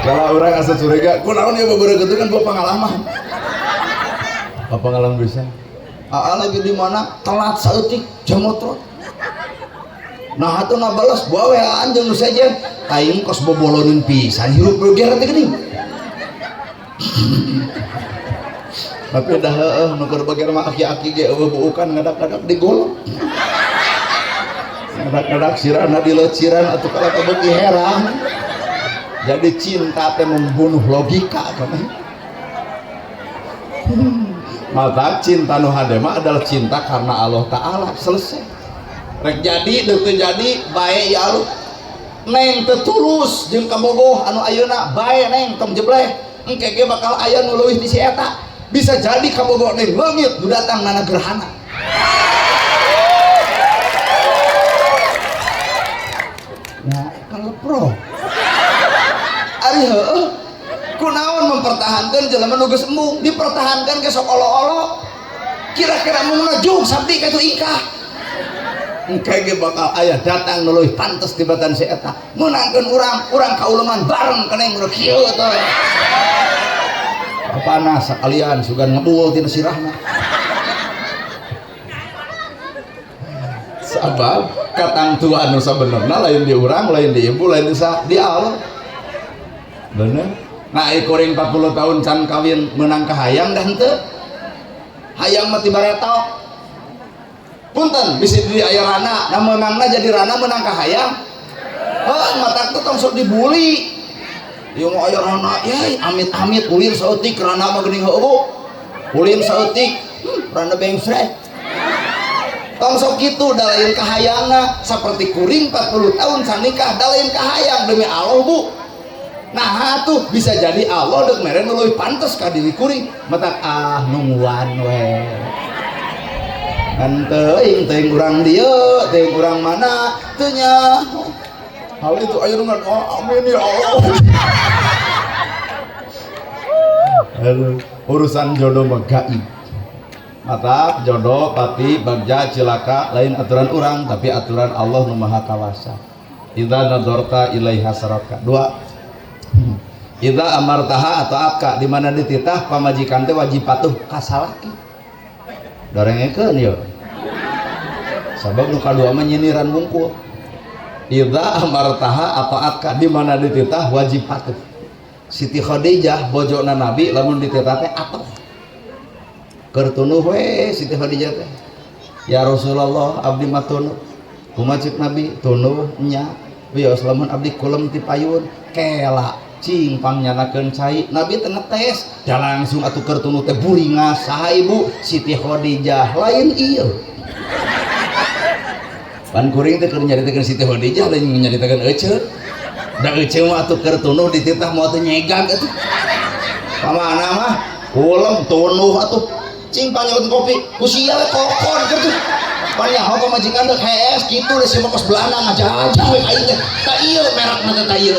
Kalau orang asa curiga, kunaon ya beberapa itu kan bawa pengalaman. Apa pengalaman bisa? Aa lagi di mana? Telat saeutik jam motor. Nah, atuh ngabales bawa WA-an jeung nu sejen. Aing kos bobolonin pisan hirup beger teh geuning. Tapi dah heueuh nu keur beger mah aki-aki ge eueuh buukan ngadak-ngadak di golok. Ngadak-ngadak sirana dileciran atuh kalau kabeuki herang. Jadi cinta teh membunuh logika kan. Maka cinta nu hade mah adalah cinta karena Allah Ta'ala, selesai. Rek jadi deuk teu jadi bae ya Allah. Neng teu tulus jeung kabogoh anu ayeuna bae neng tong jebleh. Engke ge bakal aya nu leuwih ti si eta. Bisa jadi kabogoh neng leungit nu datang nana gerhana. Ya kalau pro. Ari heueuh kunaon mempertahankan jelema nu geus embung, dipertahankan ke sok olo-olo. Kira-kira mungna jug sabdi ka itu ingkah. Engke ge bakal aya datang nu leuwih pantes tibatan si eta. Meunangkeun urang, urang kauleman bareng kana yang kieu teh. Apana sakalian sugan ngebul tina sirahna. Sabab katangtuan nu sabenerna lain di urang, lain di ibu, lain di sa, di Allah. Bener. Nah, ieu kuring 40 tahun can kawin meunang ka hayang dah henteu. Hayang mah ti bareto. Punten bisi di aya rana, nah meunangna jadi rana meunang ka hayang. Heuh, matak teh tong sok dibuli. Ieu mah aya rana, yeuh amit-amit ulin saeutik rana mah geuning heueuh. Ulin saeutik, rana bengsrek. Tong sok kitu da lain kahayangna, saperti kuring 40 tahun can nikah da lain kahayang demi Allah bu. Nah tuh bisa jadi Allah dek mere nu leuwih pantes ka diri kuring, matak ah nungguan we. Kan teuing teuing urang dieu, teuing urang mana teu nya. Hal itu aya nu ngadoa amin ya Allah. Aduh, urusan jodoh mah gaib. Mata jodoh pati bagja cilaka lain aturan urang tapi aturan Allah nu Maha Kawasa. Idza nadorta ilaiha saraka. Dua. Idza amartaha atau atka di mana dititah pamajikan teh wajib patuh ka salaki. Dorengekeun yeuh. Sabab nu kadua mah nyiniran wungkul. Idza amartaha atau atka di mana dititah wajib patuh. Siti Khadijah bojona Nabi lamun dititah teh atuh. Keur tunuh we Siti Khadijah teh. Ya Rasulullah abdi mah tunuh. Kumaha ceuk Nabi? Tunuh nya. Wios lamun abdi kulem ti payun kela cing pangyanakeun cai. Nabi teh ngetes, da langsung atuh keur tunuh teh buringas saha ibu? Siti Khadijah lain ieu. Pan kuring teh keur nyaritakeun Siti Khadijah lain nyaritakeun eceu. Da eceu mah atuh keur tunuh dititah moal teh nyegag atuh. Pamana mah kulem tunuh atuh cing panyaut kopi ku sia we kokon kitu. Panyaho pamajikan deuk hees kitu deh si kos Belanda ngajajah we ka aing teh. Ta ieu merekna teh ta ieu.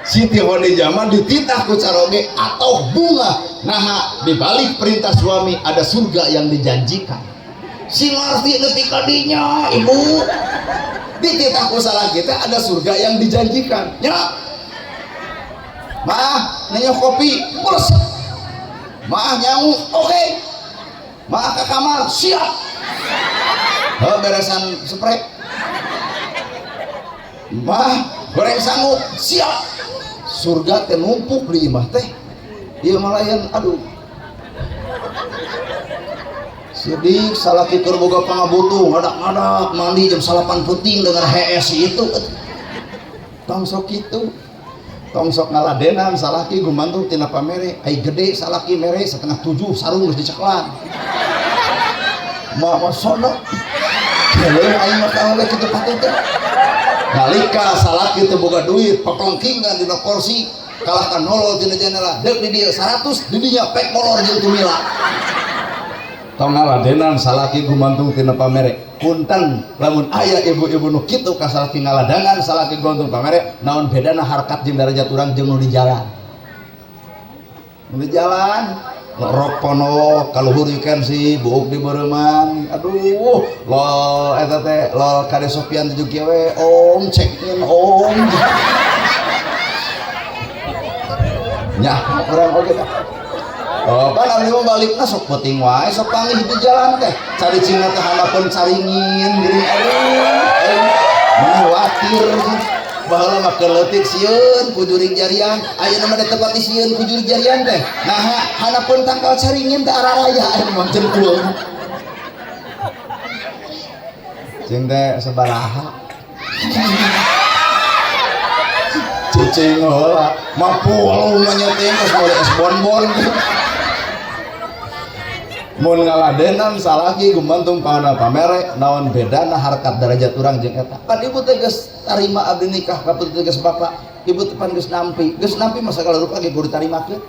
Siti Khadijah mah dititah ku caroge atau bunga. Naha di balik perintah suami ada surga yang dijanjikan. Si ngarti nepi ka dinya ibu. Dititah ku salaki teh ada surga yang dijanjikan. Nya. Mah nanya kopi, mulesep. Mah nyangu, oke. Mah ke kamar, siap. Heuh beresan sprek. Mah goreng sangu, siap. Surga teh numpuk di imah teh. Ieu mah lain, aduh. Sidik salaki keur boga pangabutuh, ngadak-ngadak mandi jam 9 peuting dengan hees itu. Tong sok kitu. Tong sok ngaladenan salaki gumantung tina pamere, ai gede salaki mere 6:30 sarung geus diceklan. Ma sono. Keuleuh aing mah ka awewe kitu patut teh. Nalika salaki teu boga duit, peplengkingan dina kursi, kalahkan nolol tina jendela, deuk di dieu 100, di dinya pek molor jeung tumila. Tong ngaladenan salaki gumantung tina pamere. Punten lamun aya ibu-ibu nu kitu ka salaki ngaladangan salaki gumantung pamere, naon bedana harkat jeung darajat urang jeung nu di jalan. Nu di jalan rok pono kaluhur you can see buuk di beureman. Aduh, lol eta teh lol kade Sofian tujuh kieu we, om check in om. Nyah urang oge teh. Oh, pan abdi mah balikna sok penting wae, sok panggih di jalan teh. Cari cingna teh handapeun caringin geuning aduh. Meni watir. Baheula mah keur leutik sieun ku jurig jarian, ayeuna mah ditepati sieun ku jurig jarian teh. Nah, handapeun tangkal caringin teh araraya ayeuna mah jentul. Cing teh sabaraha. Cicing heula, mampu walau manyeting geus meuli es bonbon. Mun ngaladenan salaki gumantung pauna pamere, naon bedana harkat derajat urang jeung eta. Pan ibu teh geus tarima abdi nikah ka putri geus bapak, ibu teh pan geus nampi. Geus nampi mah sagala rupa ge kudu ditarimakeun.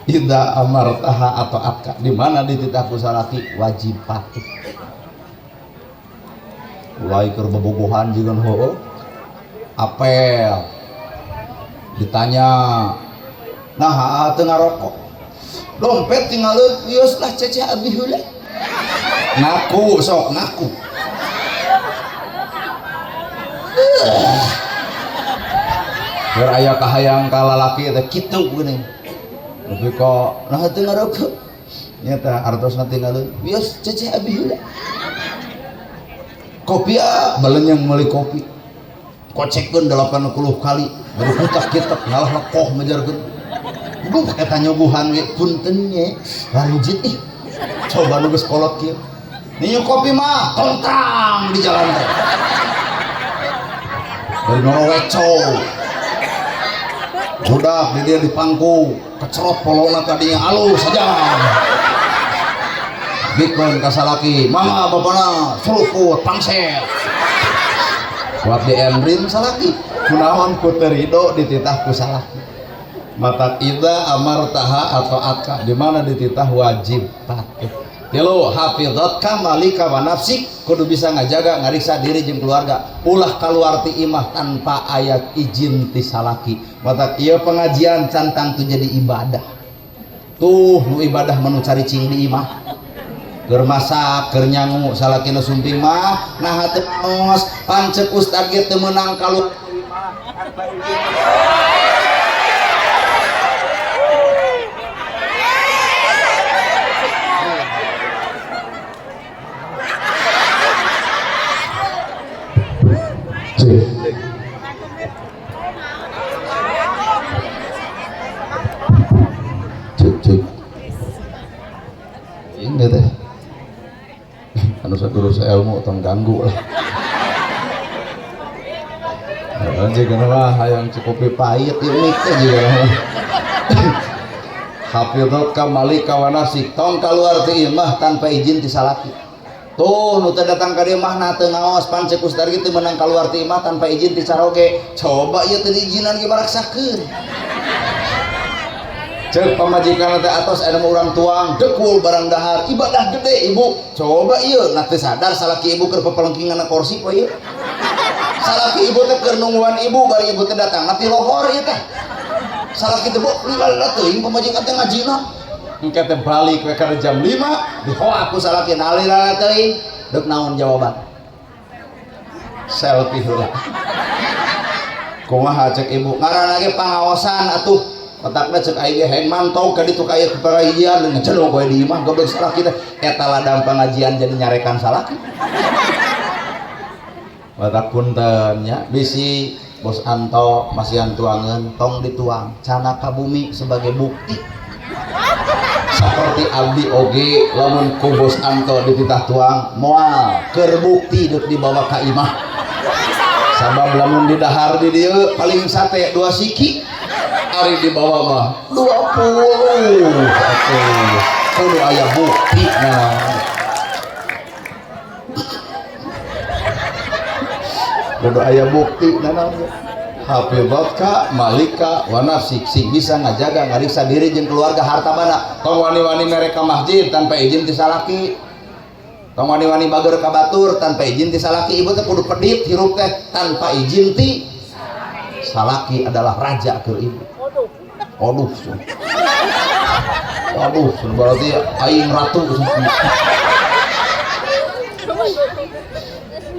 Idza amartaha atau atka, di mana dititah ku salaki wajib patuh. Ulah keur bobogohan jeung heueuh. Apel ditanya, nah teu ngarokok. Dompet tinggal wios lah ceceh abdi heula. Ngaku sok ngaku. Keur aya kahayang ka lalaki teh kitu geuning. Tapi kok nah teu ngarokok. Nya teh artosna tinggal wios ceceh abdi heula. Kopi ah balenyang meuli kopi. Kocekkeun 80 kali baru putak kitab ngalah lekoh mejarkeun. Duh eta nyuguhan ge punten nye lanjut ih. Coba nu geus kolot kieu. Ninyu kopi mah kontrang di jalan teh. Dari noroweco. Budak di dia di pangku, kecerot polona tadinya alus saja. Bikeun ka salaki, mama bapana seruput pangset. Kuat di endrin salaki, kunaon ku teu rido dititah ku salaki. Matak idza amartaha atau atka, di mana dititah wajib patuh. Tilu hafizat malika wa nafsik, kudu bisa ngajaga ngariksa diri jeung keluarga. Ulah kaluar ti imah tanpa ayat izin ti salaki. Matak ieu pengajian can tangtu jadi ibadah. Tuh nu ibadah mah nu caricing di imah. Keur masak, keur nyangu salakina sumping mah nah teu ngaos, pancek ustad ge teu meunang kaluar ti imah tanpa izin. Cek cek ini teh anu saguru ilmu tong ganggu lah. Jika mah hayang cukupi pahit ini teh juga hafizat ka malika wa nafsik, tong kaluar ti imah tanpa izin ti salaki. Tuh nu teu datang ka dieu mah na teu ngaos, pan ceuk ustad ge teu meunang kaluar ti imah tanpa izin ti caroge. Coba ieu teu diizinan ge maraksakeun. Ceuk pamajikan teh atos aya mah urang tuang dekul barang dahar ibadah gede ibu. Coba ieu na teu sadar salaki ibu keur pepelengkingan kursi poe ieu. Salaki ibu teh keur nungguan ibu bari ibu teh datang ti lohor ieu teh. Salaki teh bok lila teuing pamajikan teh ngajina. Engke teh balik we kana jam 5 dihoak ku salaki nalila teuing deuk naon jawaban. Selfie heula. Kumaha cek ibu ngaranna ge pangaosan atuh. Otakna cek aing ge heng mantau ka ditu ka ieu keparahian ngecelok we di imah goblok salaki teh. Eta ladang pengajian jadi nyarekan salaki. Batak punten nya bisi Bos Anto masihan tuangeun tong dituang cana ka bumi sebagai bukti. Seperti abdi oge lamun ku Bos Anto dititah tuang moal keur bukti deuk dibawa ka imah. Sabab lamun di dahar di dieu paling sate 2 siki, ari di bawah mah 20. Atuh kudu aya bukti nah. Kudu aya bukti nah. Hafizatka malika wa nafsik, sing bisa ngajaga ngariksa diri jeung keluarga harta bana. Tong wani-wani mere ka masjid tanpa izin ti salaki. Tong wani-wani bager ka batur tanpa izin ti salaki. Ibu teh kudu pedit hirup teh tanpa izin ti salaki adalah raja keur ibu. Aduh. Aduh, berarti aing ratu.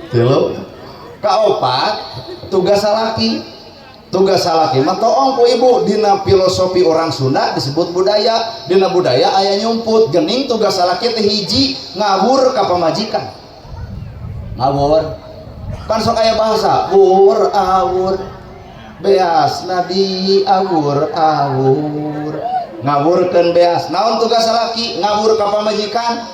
Tilu. Kaopat, tugas salaki. Tugas salaki mah toong ku ibu. Dina filosofi orang Sunda disebut budaya. Dina budaya aya nyumput. Gening tugas salaki teh hiji, ngawur ka pamajikan. Ngawur. Kan sok aya bahasa wur awur. Beas nadi awur awur. Ngawurkeun beas. Naon tugas salaki? Ngawur ka pamajikan.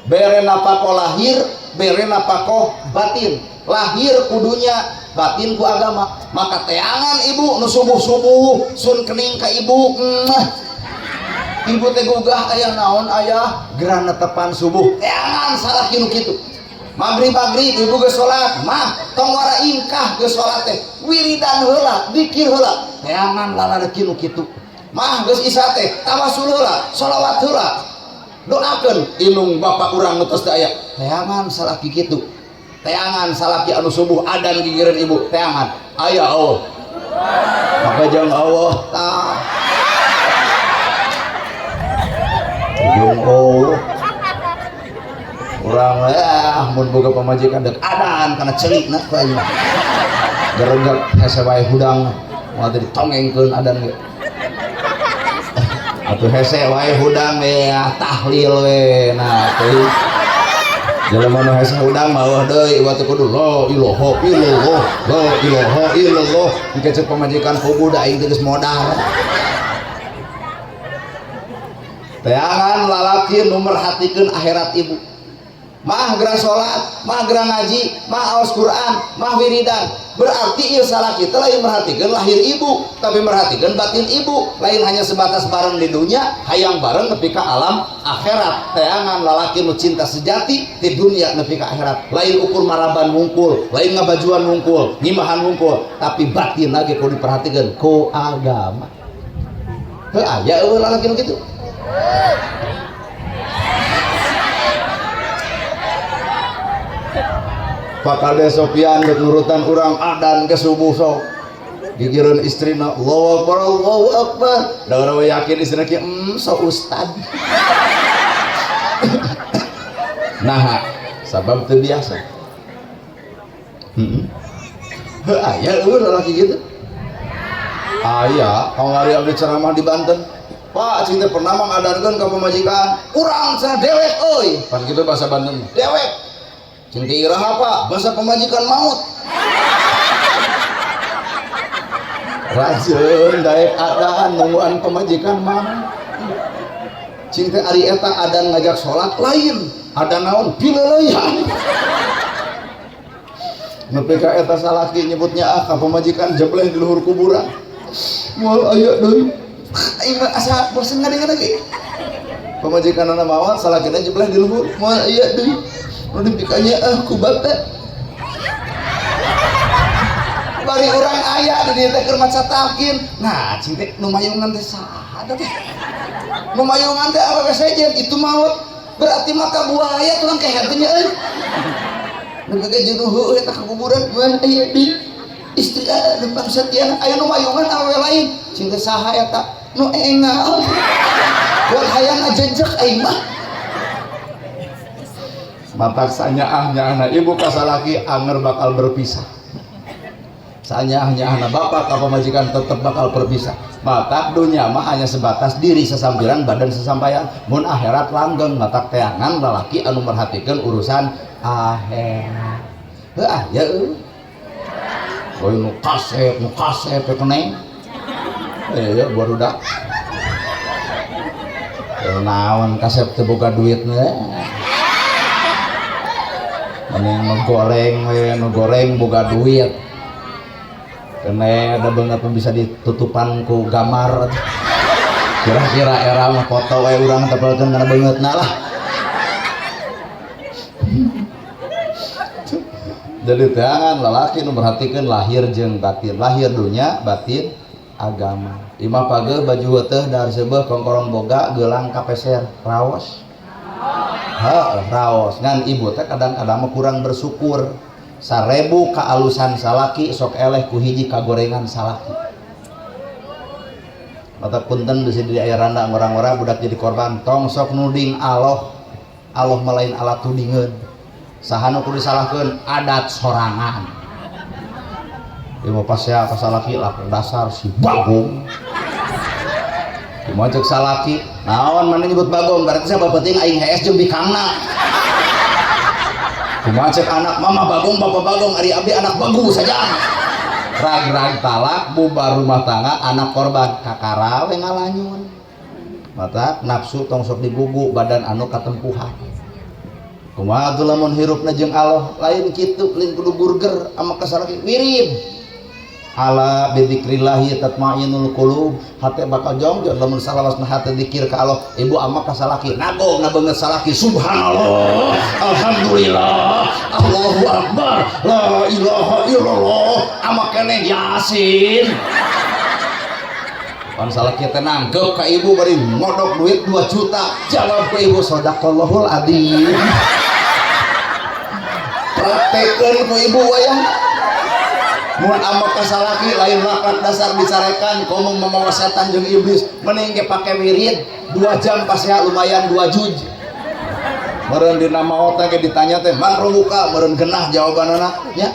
Bere napako lahir, bere napako batin. Lahir kudunya, batin ku agama. Maka teangan ibu nu subuh-subuh sun kening ka ibu. Ibu teh gugah aya naon aya gerah netepan subuh. Teangan salaki nu kitu. Maghrib-maghrib ibu geus salat, mah tong wara ingkah geus salat teh. Wiridan heula, dikir heula. Teangan lalaki nu kitu. Mah geus isya teh tawasul heula, sholawat heula. Doakeun indung bapak urang nu tos teu aya. Teangan salaki kitu. Teangan salaki anu subuh adan gigireun ibu, teangan. Aya Allah. Maka jeung Allah tah. Jeung Allah. Urang mun boga pamajikan deuk adan kana celikna ku aing. Geregek hese wae hudang moal teh ditongengkeun adan ge. Atuh hese wae hudang we tahlil we. Nah teuing. Jelema nu hese hudang mah eueuh deui ieu teh kudu la ilaha illallah, la ilaha illallah. Engke ceuk pamajikan kubu da aing teh geus modal. Teangan lalaki nu merhatikeun akhirat ibu. Mah geura salat, mah geura ngaji, mah aos Quran, mah wiridan. Berarti ieu salaki teh lain merhatikeun lahir ibu, tapi merhatikeun batin ibu. Lain hanya sebatas bareng di dunia, hayang bareng nepi ka alam akhirat. Teangan lalaki nu cinta sejati di dunia nepi ka akhirat. Lain ukur maraban wungkul, lain ngabajuan wungkul, ngimahan wungkul, tapi batin lagi kudu diperhatikeun ku agama. Heuh aya eueuh lalaki nu kitu. Pak Kades Sopian dek nurutan urang adan ke subuh sok gigireun istrina Allahu Akbar Allahu Akbar. Da urang yakin istrina kieu so ustad. Nah, sabab teu biasa. Heeh. Heuh aya eueuh lalaki kitu. Aya, kamari abdi ceramah di Banten. Pak, cing teh pernah mangadankeun ka pamajikan. Urang cenah dewek euy. Pan kitu bahasa Banten. Dewek. Cing teh iraha Pak, bahasa pamajikan maut. Rajeun daek adan nungguan pamajikan maut. Cing teh ari eta adan ngajak salat lain, adan naon pileuleuyan. Nepi ka eta salaki nyebutnya ah ka pamajikan jebleh di luhur kuburan. Moal aya deui. Aing mah asa bosen ngadengeun lagi. Pamajikanna maot salakina jebleh di luhur, moal aya deui. Nu dipikanya ah ku bapak. Bari urang aya di dieu teh keur maca talqin. Nah, cing teh nu mayungan teh saha teh? Nu mayungan teh awewe sejen itu maot. Berarti mata buaya tulang keher teh nya euy. Nu gege jeung heueuh eta ka kuburan mah aya di istri anu pangsatiana aya nu mayungan awewe lain. Cing teh saha eta? Nu engal. Buat hayang ngajejek aing mah. Matak sanyaah-nyaahna ibu ka salaki anger bakal berpisah. Sanyaah-nyaahna bapak ka pamajikan tetep bakal berpisah. Matak dunya mah hanya sebatas diri sesampiran badan sesampaian. Mun akhirat langgeng matak teangan lalaki anu merhatikeun urusan akhirat. Heuh ah ya euy. Euy nu kasep, nu kasep teh keneng. Ya barudak. Naon kasep teu boga duitna. Mending nu goreng we, nu goreng boga duit. Kene ada banget pun bisa ditutupan ku gambar. Kira-kira era mah foto we urang tepelkeun kana beungeutna lah. Jadi jangan lalaki nu merhatikeun lahir jeung batin, lahir dunya batin agama. Imah pageuh baju heuteuh dahar seubeuh kongkorong boga geulang kapeser raos. Heeh, raos. Ngan ibu teh kadang-kadang mah kurang bersyukur. 1000 kaalusan salaki sok eleh ku hiji kagorengan salaki. Mata punten bisi di aya randa ngora-ngora budak jadi korban tong sok nuding Allah. Allah mah lain alat tudingeun. Saha nu kudu disalahkeun adat sorangan. Ieu mah pasea ka salaki lah dasar si Bagong. Kumaha ceuk salaki? Naon maneh nyebut Bagong berarti sabab penting aing hees jeung bikangna. Kumaha ceuk anak mama Bagong bapak Bagong ari abdi anak bagus saja. Rag-rag talak bubar rumah tangga anak korban kakara we ngalanyun. Mata nafsu tong sok digugu badan anu katempuhan. Kumaha atuh lamun hirupna jeung Allah lain kitu lain kudu burger ama ka salaki wirid. Ala bidzikrillahi tatmainul qulub, hate bakal jongjon lamun salawasna hate dikir ka Allah. Ibu ama ka salaki nagong na beungeut salaki subhanallah alhamdulillah Allahu akbar la ilaha illallah ama keneh yasin. Pan salaki teh nangkep ka ibu bari ngodok duit 2 juta, jawab ke ibu sadaqallahul adzim. Praktekeun ku ibu wayang. Mun ama ka salaki lain laknat dasar dicarekan komo mamawa setan jeung iblis mending ge pake wirid 2 jam pasea lumayan 2 juj. Meureun dina maot teh ditanya teh man rubuka meureun genah jawabanana nya.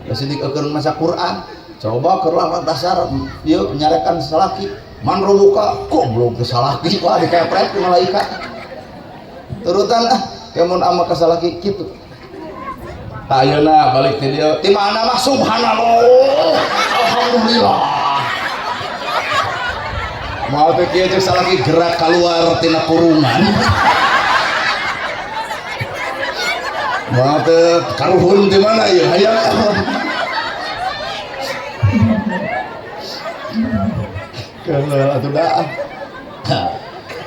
Geus dikeun maca Quran coba keur laknat dasar ieu nyarekan salaki man rubuka goblok ke salaki wah dikepret ku malaikat. Turutan ah kemun ama ka salaki kitu. Ayeuna balik ti dieu ti mana mah subhanallah alhamdulillah. Moal teh kieu ceuk salaki gerak keluar tina kurungan. Moal teh karuhun ti mana ieu hayang. Keun atuh dah.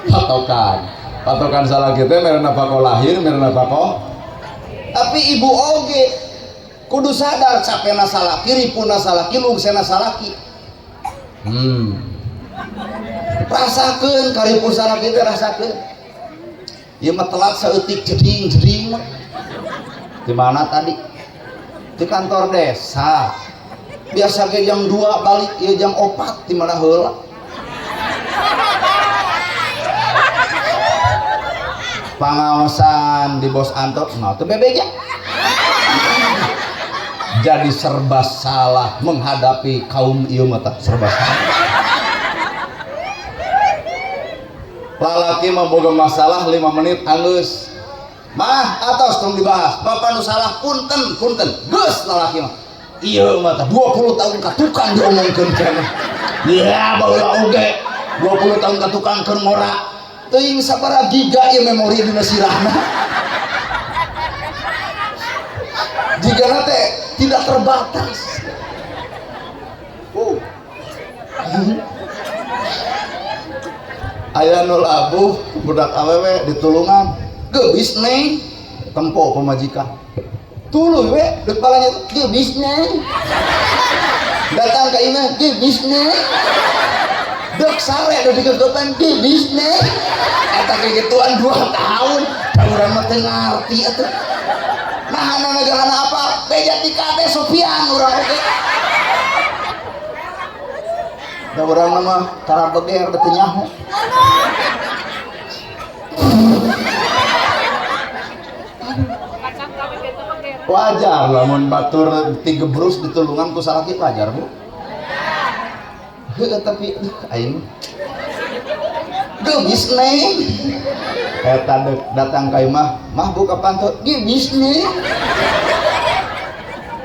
Patokan. Patokan salaki teh mere nafkah lahir, mere nafkah. Tapi ibu oge kudu sadar capena salaki, ripuna salaki, lungsena salaki. Rasakeun karipu salaki teh rasakeun. Ieu mah telat saeutik jeding-jeding mah. Di mana tadi? Di kantor desa. Biasa ge jam 2 balik, ieu jam 4 di mana heula. Pangaosan di bos Anto, nah teu bebeja. Jadi serba salah menghadapi kaum ieu mah tah, serba salah. Lalaki mah boga masalah 5 menit anggeus. Mah atos tong dibahas. Bapak nu salah punten, punten. Geus lalaki mah. Ieu mah tah 20 tahun ka tukang diomongkeun keneh. Ya baheula oge 20 tahun ka tukang keur ngora. Teuing sabaraha giga ieu memori dina sirahna. Jigana teh tidak terbatas. Aya nu labuh budak awewe ditulungan, geubis neng, tempo pamajikan. Tuluy we deuk balanya geubis neng. Datang ka imah geubis neng. Dek sare udah dikegepan geubis neng. Eta kegituan 2 tahun, da urang mah teu ngarti atuh. Nah, negarana apa? Beja ti kade Sofian urang oge. Da urang mah tara beger da teu nyaho. Wajar lamun batur tigebrus ditulungan ku salaki wajar bu. Heuh tapi aing geubis neng. Eta datang ka imah, mah buka panto, geubis neng.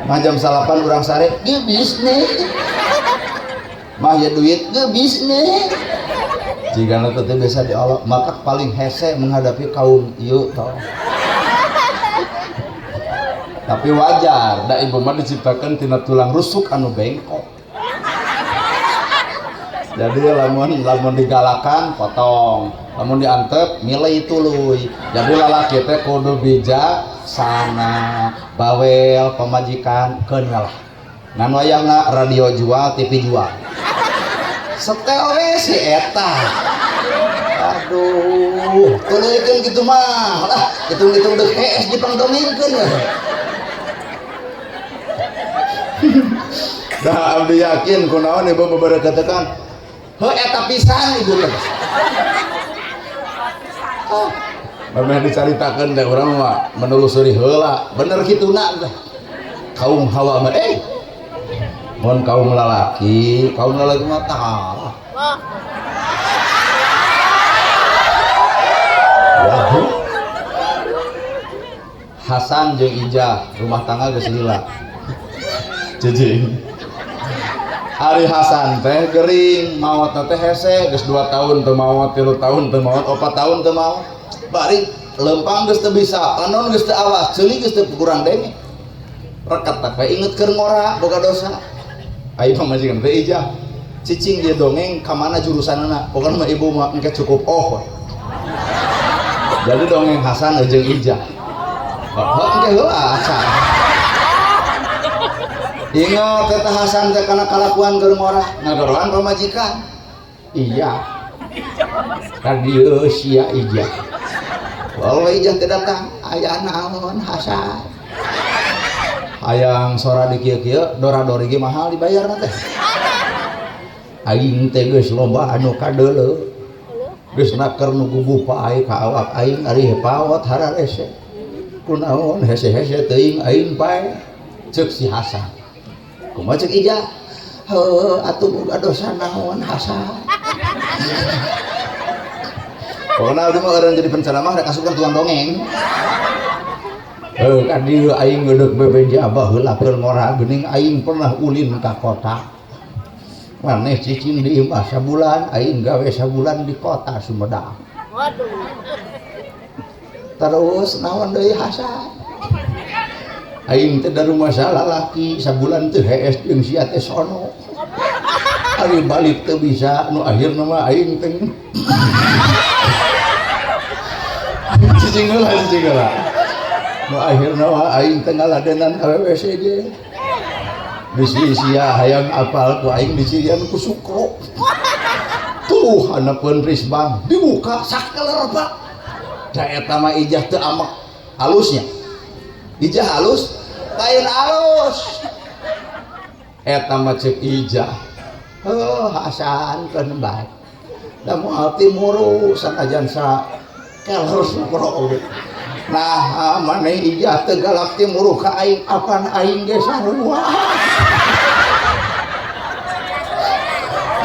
Mah jam salapan urang sare, geubis neng. Mah ya duit, geubis neng. Jigana teh biasa diolok, maka paling hese menghadapi kaum ieu tah. Tapi wajar, da ibu mah diciptakan tina tulang rusuk anu bengkok. Jadi lamun digalakan potong, lamun diantep milih tuluy. Jadi lalaki teh kudu bijaksana, bawel pamajikan keun lah. Ngan wayahna radio jual, TV jual. Setel we si eta. Aduh, tuluykeun kitu mah. Lah, hitung-hitung deuk hees dipangdongengkeun we. Dah abdi yakin kunaon ibu bebereketekan. Heuh eta pisan ibu teh. Ah, memeh dicaritakeun teh urang mah menelusuri heula, bener kituna teh. Kaum Hawa mah mun kaum lalaki mah tah. Wah. Hasan jeung Ijah rumah tangga geus lila. Cicing. Ari Hasan teh gering, maot teh hese, geus 2 tahun teu maot, 3 tahun teu maot, 4 tahun teu maot. Bari lempang geus teu bisa, panon geus teu awas, ceuli geus teu kurang denge. Rekat tak we inget keur ngora boga dosa. Ayo pamajikan teh Ijah. Cicing dia dongeng ka mana jurusanna? Pokona mah ibu mah engke cukup oh. Jadi dongeng Hasan jeung Ijah. Heuh engke heula Hasan. Ingat eta Hasan teh kana kalakuan keur ngora, ngagoroan pamajikan. Iya. Ka dieu sia Ijah. Walau Ijah teh datang, aya naon Hasan? Hayang sora di kieu-kieu, dora-dori ge mahal dibayarna teh. Aing teh geus loba anu kadeuleu. Geus naker nu guguh pae ka awak aing ari paot hararese. Kunaon hese-hese teuing aing pae ceuk si Hasan. Kumaha ceuk Ijah? Heuh atuh boga dosa naon Hasan. Pokona abdi mah eureun jadi penceramah rek asupkeun tukang dongeng. Heuh ka dieu aing ngeudek bebeja baheula keur ngora geuning aing pernah ulin ka kota. Maneh cicing di imah sabulan, aing gawe sabulan di kota Sumedang. Waduh. Terus naon deui Hasan? Aing teh da rumah salalaki sabulan teh hees jeung sia teh sono. Ari balik teu bisa nu akhirna mah aing teh. Cicing heula cicing heula. Nu akhirna mah aing teh ngaladenan awewe seje. Bisi sia hayang apal ku aing dicirian ku Sukro. Tuh hanapeun risbang dibuka sakeler Pak. Da eta mah Ijah teu amek halusnya. Ijah halus, lain halus. Eta mah ceuk Ijah. Heuh Hasan keun bae. Da moal timuru sanajan sa keler Sukro oge. Nah, maneh Ijah teu galak timuru ka aing, apan aing ge sarua.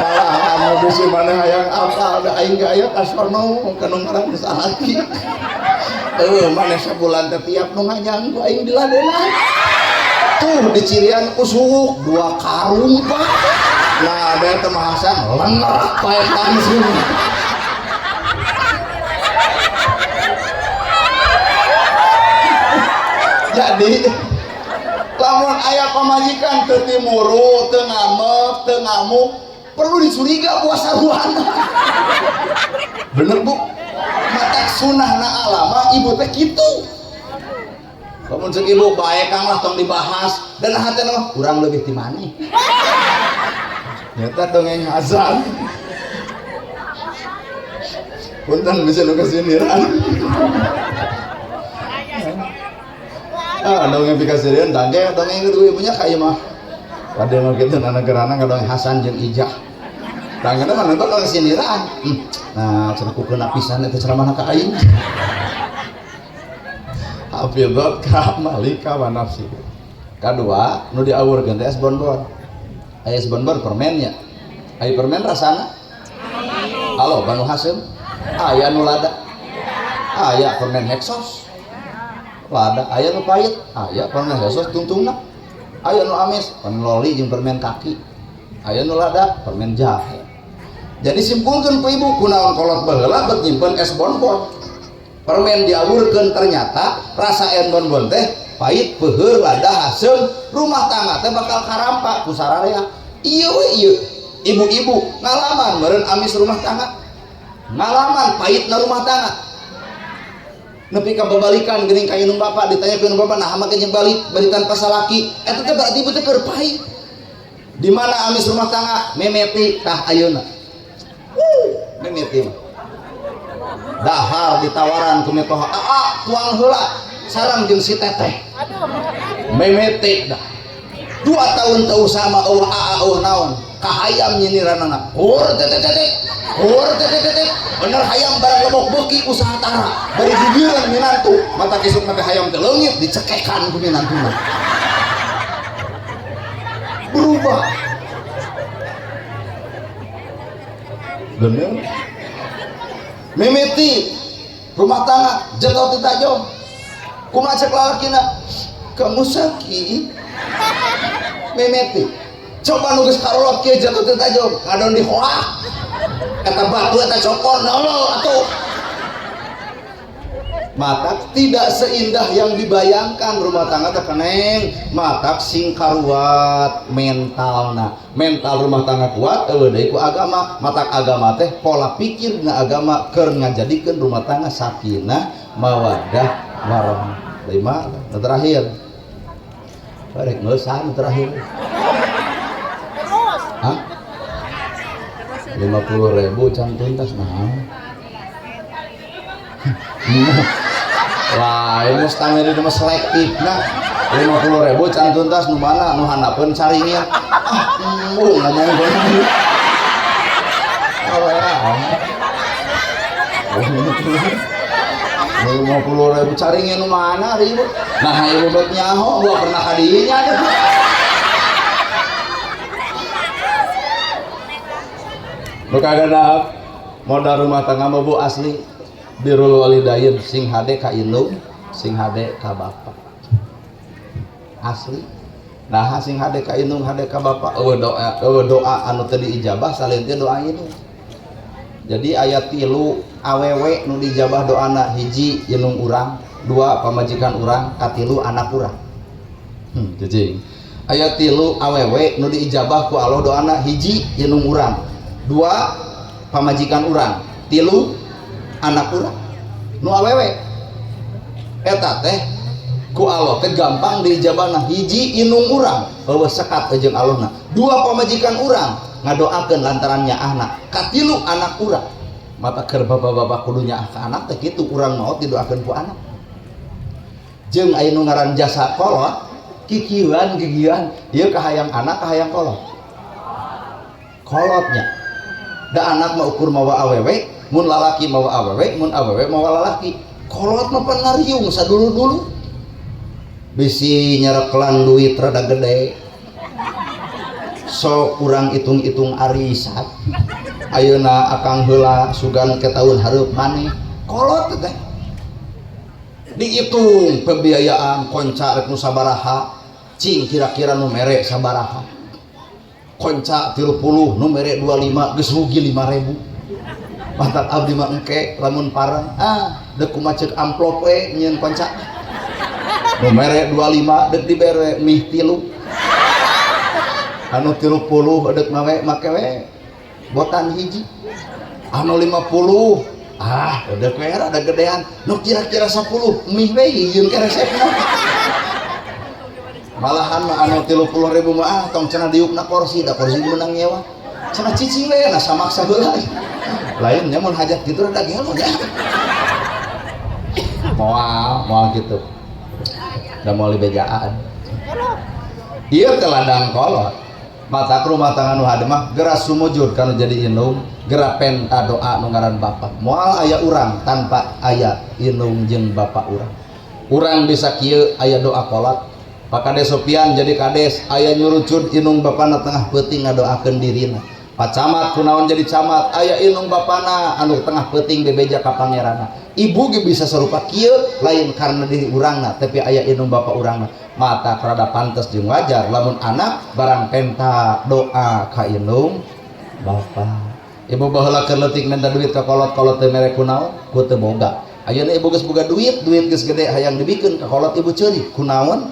Malah anu bisi maneh hayang apal da aing ge aya ka sono ka nu ngaran salaki. Heuh maneh sabulan teh tiap nu nganyang ku aing diladenan. Tuh dicirian ku suuk 2 karung Pak. Nah, da teh mah Hasan lenger pae langsung. Jadi lamun aya pamajikan teu timuru, teu ngamek, teu ngamuk, perlu dicuriga buah saruana. Bener Bu? Matak sunahna alama ibu teh kitu. Lamun ceuk ibu bae Kang lah tong dibahas dan hatena mah kurang lebih ti maneh. Nyata dongeng Hasan. Punten bisa nu kasindiran. Ah, dongeng pikasirian tangge dongeng itu ibunya ka ieu mah. Kade mah kitu anak gerana ngadongeng Hasan jeung Ijah. Tangge mah nonton ka sindiran. Nah, cenah ku keuna pisan eta ceramahna ka aing. Hafizat ka malika wa nafsi. Kadua, nu diawurkeun teh es bonbon. Aya es bonbon permennya. Aya permen rasana? Halo, banu haseum. Aya nu lada. Aya permen heksos. Lada aya nu pahit, aya permen heksos tungtungna. Aya nu amis, permen loli jeung permen kaki. Aya nu lada, permen jahe. Jadi simpulkeun ku ibu kunaon kolot baheula bet nyimpen es bonbon. Permen diawurkeun ternyata rasa es bonbon teh Pahit peuheur lada haseum rumah tangga teh bakal karampak ku sararea. Ieu we ieu ibu-ibu ngalaman meureun amis rumah tangga. Ngalaman pahitna rumah tangga. Nepi ka babalikan geuning ka indung bapak ditanya ku indung bapak nah make jeung balik bari tanpa salaki eta teh berarti ibu teh keur pahit. Di mana amis rumah tangga memeti tah ayeuna. Mimiti mah dahar ditawaran ku mitoha aa tuang heula sarang jeung si teteh mimiti dah 2 tahun teu sama eueuh aa eueuh naon kahayam nyindiranana hur teteh teteh hur teteh teteh bener hayam barang lebok beuki usaha tara bari gigireun minantu mata kisuk teh hayam teh leungit dicekekan ku minantuna berubah. Bener mimiti rumah tangga jatuh ti tajong kumaha cek lalakina kamu sakit mimiti coba nu geus karolot kieu jatuh ti tajong ngadon dihoak eta batu eta cokor nolol atuh. Matak tidak seindah yang dibayangkan rumah tangga teh keneng matak sing karuat mentalna mental rumah tangga kuat eueuh deui ku agama matak agama teh pola pikir na agama keur ngajadikeun rumah tangga sakinah mawaddah warahmah. Lima nu terakhir rek ngeusan terakhir. Hah? 50.000 can tuntas nah. Wah, ini mustamir itu mah selektif nah. 50.000 can tuntas nu mana nu handapeun caringin. Ah, embung ngomong bener. 50.000 caringin nu mana ari ibu? Nah, ibu bet nyaho gua pernah ka dinya deh. Nu kagenap modal rumah tangga mah Bu asli birrul walidain sing hade ka indung sing hade ka bapa asli. Nah sing hade ka indung hade ka bapa eueuh doa anu teu diijabah salin teh doa indung. Jadi aya 3 awewe nu diijabah doana hiji indung urang, 2 pamajikan urang, katilu anak urang. Cicing. Aya 3 awewe nu diijabah ku Allah doana hiji indung urang, 2 pamajikan urang, 3 anak urang. Nu awewe eta teh ku Allah teh gampang diijabahna hiji indung urang eueuh sekat jeung Allahna, 2 pamajikan urang ngadoakeun lantaran nyaahna, katilu anak urang. Mata keur bapak-bapak kudu nyaah ka anak teh kitu urang maot didoakeun ku anak. Jeung aya nu ngaran jasa kolot kikieuan gigian ieu kahayang anak kahayang kolot kolotnya da anak mah ukur mawa awewe mun lalaki mawa awewe mun awewe mawa lalaki kolot mah pan ngariung sadulu-dulu bisi nyereklan duit rada gede sok kurang hitung-hitung arisan ayeuna akang heula sugan ke tahun hareup maneh kolot teh dihitung pembiayaan konca rek nu sabaraha cing kira-kira nu mere sabaraha konca 30 nu mere 25 geus rugi 5.000 pantat abdi mah engke lamun parang ah deuk kumaha ceuk amplop we nyieun konca nu mere 25 deuk dibere mih 3 anu 30 deuk mawe make we botan hiji anu 50 ah deuk we rada gedean nu kira-kira 10 mih we hijieun ke resepna malahan mah anu 30.000 mah ah tong cenah diukna kursi da kursi meunang nyewa cenah cicing we nah samaksa heula lainnya mun hajat gitu rada gelo nya moal gitu da moal dibejaan ieu teh ladang kolot mata rumah tangga nu hade mah geura sumujud kana jadi indung geura penta doa nu ngaran bapa moal aya urang tanpa aya indung jeung bapa urang urang bisa kieu aya doa kolot Pak Kades Sopian jadi kades aya nyurucud indung bapana tengah peuting ngadoakeun dirina Pak Camat kunaon jadi camat aya indung bapana anu tengah peuting bebeja ka pangeranna ibu ge bisa sarupa kieu lain karena diri urangna tapi aya indung bapa urangna mata rada pantes jeung wajar lamun anak barang penta doa ka indung bapa ibu baheula keur leutik minta duit ka kolot-kolot teu mere kunaon ku teu boga Ayeuna ibu geus boga duit, duit geus gede hayang dibikeun ka kolot ibu ceurik. Kunaon?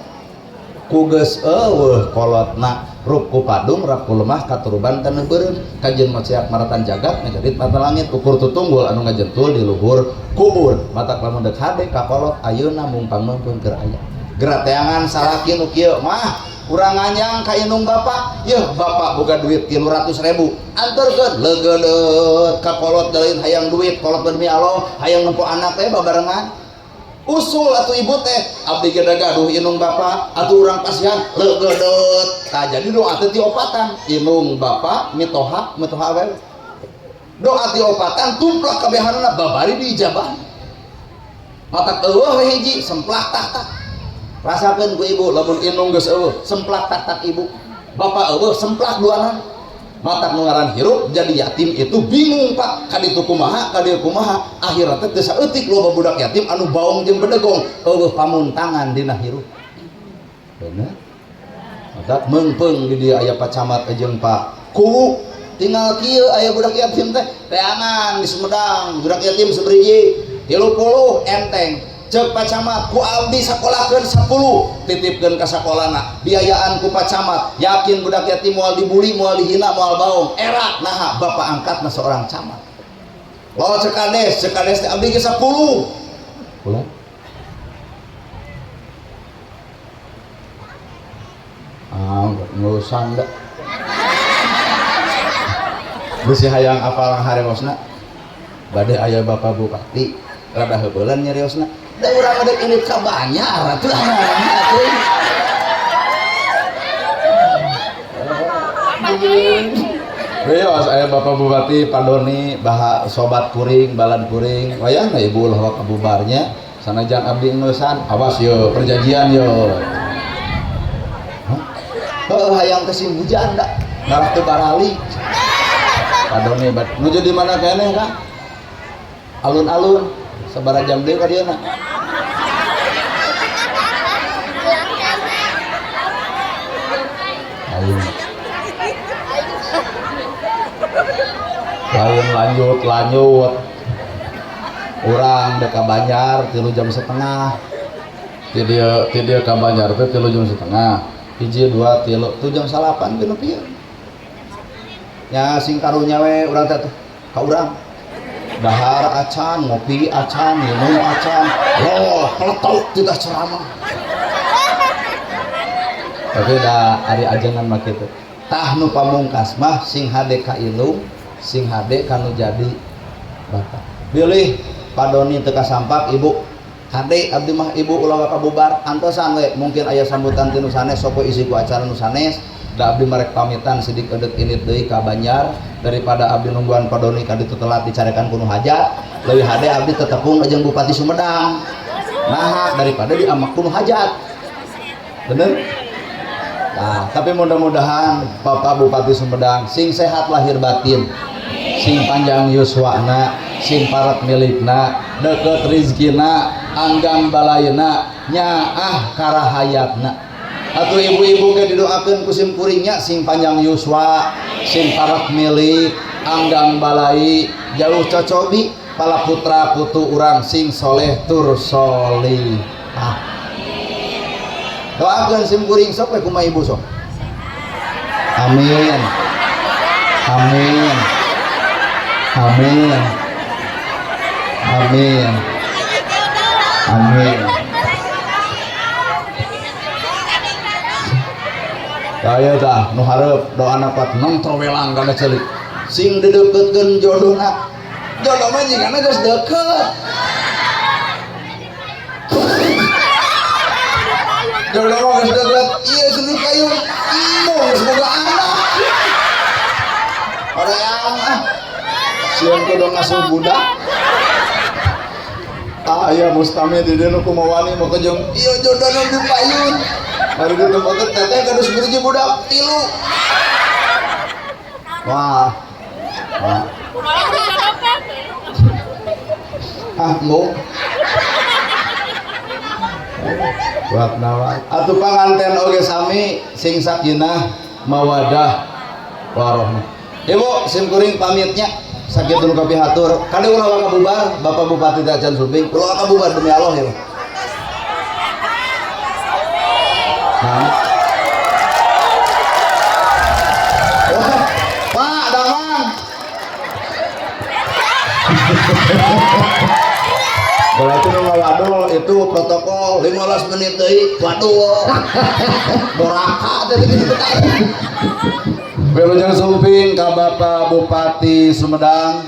Ku geus eueuh kolotna rup ku padung rap ku lemah katuruban kana beureum kajeun maceak maratan jagat ngajarit mata langit ukur tutunggul anu ngajentul di luhur kubur matak lamun deuk hade ka kolot ayeuna mumpang meungpeung keur aya gerateangan salaki nu kieu mah urang nganyang ka indung bapak yeuh bapak boga duit 300.000 anterkeun leugeudeut ka kolot lain hayang duit kolot demi Allah hayang nempo anak teh babarengan usul atuh ibu teh abdi ge gaduh indung bapak atuh urang pasihan leugeudeut tah jadi doa teh tiopatan indung bapak mitoha mitoha awewe doa tiopatan tumplak kabehanana babari diijabah matak eueuh we hiji semplak tak rasakeun ku ibu lamun indung geus eueuh semplak tak ibu bapak eueuh semplak duana matak nu ngaran hirup jadi yatim itu bingung pak kaditu kumaha kadieu kumaha akhirat teh teu saeutik loba budak yatim anu baong jeung bedegong eueuh pamuntangan dina hirup bener matak meungpeung di dieu aya Pak Camat jeung Pak Kuwu tinggal kieu aya budak yatim teh teangan di Sumedang budak yatim sabriji 30 enteng cek Pak Camat ku abdi sakolahkeun 10 titipkeun ka sakolana biayaan ku Pak Camat yakin budak yatim moal dibully moal dihina moal baong era naha bapak angkatna seorang camat lo cek kades teh abdi ge 10 ulah ah ngurusan da bisi hayang apal harewosna bade aya bapak bupati rada heubelan nyariosna da urang ada ini ka Banjar atuh atuh. Rios aya bapak bupati Padoni baha sobat kuring balad kuring wayahna ibu ulah ka bubarnya sanajan abdi ngeusan awas yo perjanjian yo. Heuh hayang teh sing hujan da ngarah teu barali. Padoni nuju di mana keneh ka? Alun-alun sabaraha jam deui ka dieu na? Lain lanjut lanjut urang dek ka Banjar 3,5 jam ti dieu ka Banjar teh 3,5 jam 1 2 3 tuh jam 9 geus pieu nya sing karunya we urang teh tuh ka urang dahar acan ngopi acan minum acan loh peletok tidak ceramah tapi da ari ajengan mah kitu tah nu pamungkas mah sing hade ka ilung sing hade kanu jadi bapak bilih Padoni teu kasampak ibu hade abdi mah ibu ulah kabubar antosan we mungkin aya sambutan ti nu sanes sok isi ku acara nu sanes da abdi marek pamitan sidik edek init deui ka Banjar daripada abdi nungguan Padoni ka ditu telat dicarekan ku nu hajat leuwih hade abdi tetepung jeung Bupati Sumedang naha daripada diamak ku nu hajat bener. Nah, tapi mudah-mudahan Bapak Bupati Sumedang sing sehat lahir batin, sing panjang yuswana, sing parat milikna, deket rizkina, anggang balayna, nyaah karahayatna. Atuh ibu-ibu ge didoakeun ku sim kuringnya sing panjang yuswa, sing parat milik, anggang balai, jauh cocobi, pala putra putu urang sing soleh tur solihah. Doakeun sim kuring sok we kumaha ibu sok. Amin. Amin. Amin. Amin. Amin. Ayo tah nu hareup doana pat nong trowelang kana celik. Sing dideukeutkeun jodohna. Jodoh mah jigana geus deukeut. Jodoh mah geus deukeut, ieu seni kayu. Embung geus boga anak. Hoream ah. Sieun kudu ngasuh budak. Ah aya mustami di dieu nu kumaha wani mah jeung ieu jodohna di payun. Baru ditempatkeun teteh kadus beriji budak 3. Wah. Wah. Ah, embung. Buat nawa. Atuh panganten oge sami sing sakinah mawadah warohmah. Ibu sim kuring pamitnya. Sakitu nu kapihatur. Kade ulah waka bubar, Bapak Bupati teh acan sumping, ulah waka bubar demi Allah ya. Nah. Oh, Pak Damang. Berarti nu ngawadul itu protokol 15 menit deui wadul. Doraka teh kitu teh. Wilujeng sumping ka Bapak Bupati Sumedang,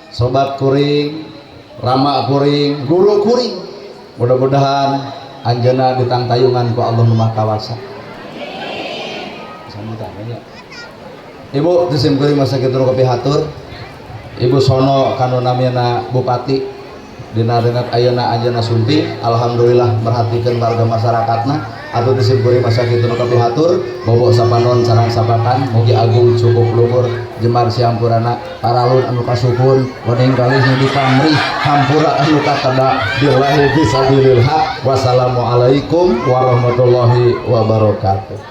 sobat kuring, rama kuring, guru kuring. Mudah-mudahan anjeunna ditangtayungan ku Allah nu Maha Kawasa. Ibu teu sim kuring masa kitu nu kapihatur. Ibu sono kanu namina Bupati dina rengat ayeuna anjeunna sumping, alhamdulillah merhatikeun warga masyarakatna. Atuh teu sim kuring masa kitu nu kapihatur, bobo sapanon sareng sapakan, mugi agung cukup luhur jemar siampurana paralun anu kasukun wening kalih nu dipamrih hampura anu kateda billahi fisabilil haq. Wassalamualaikum warahmatullahi wabarakatuh.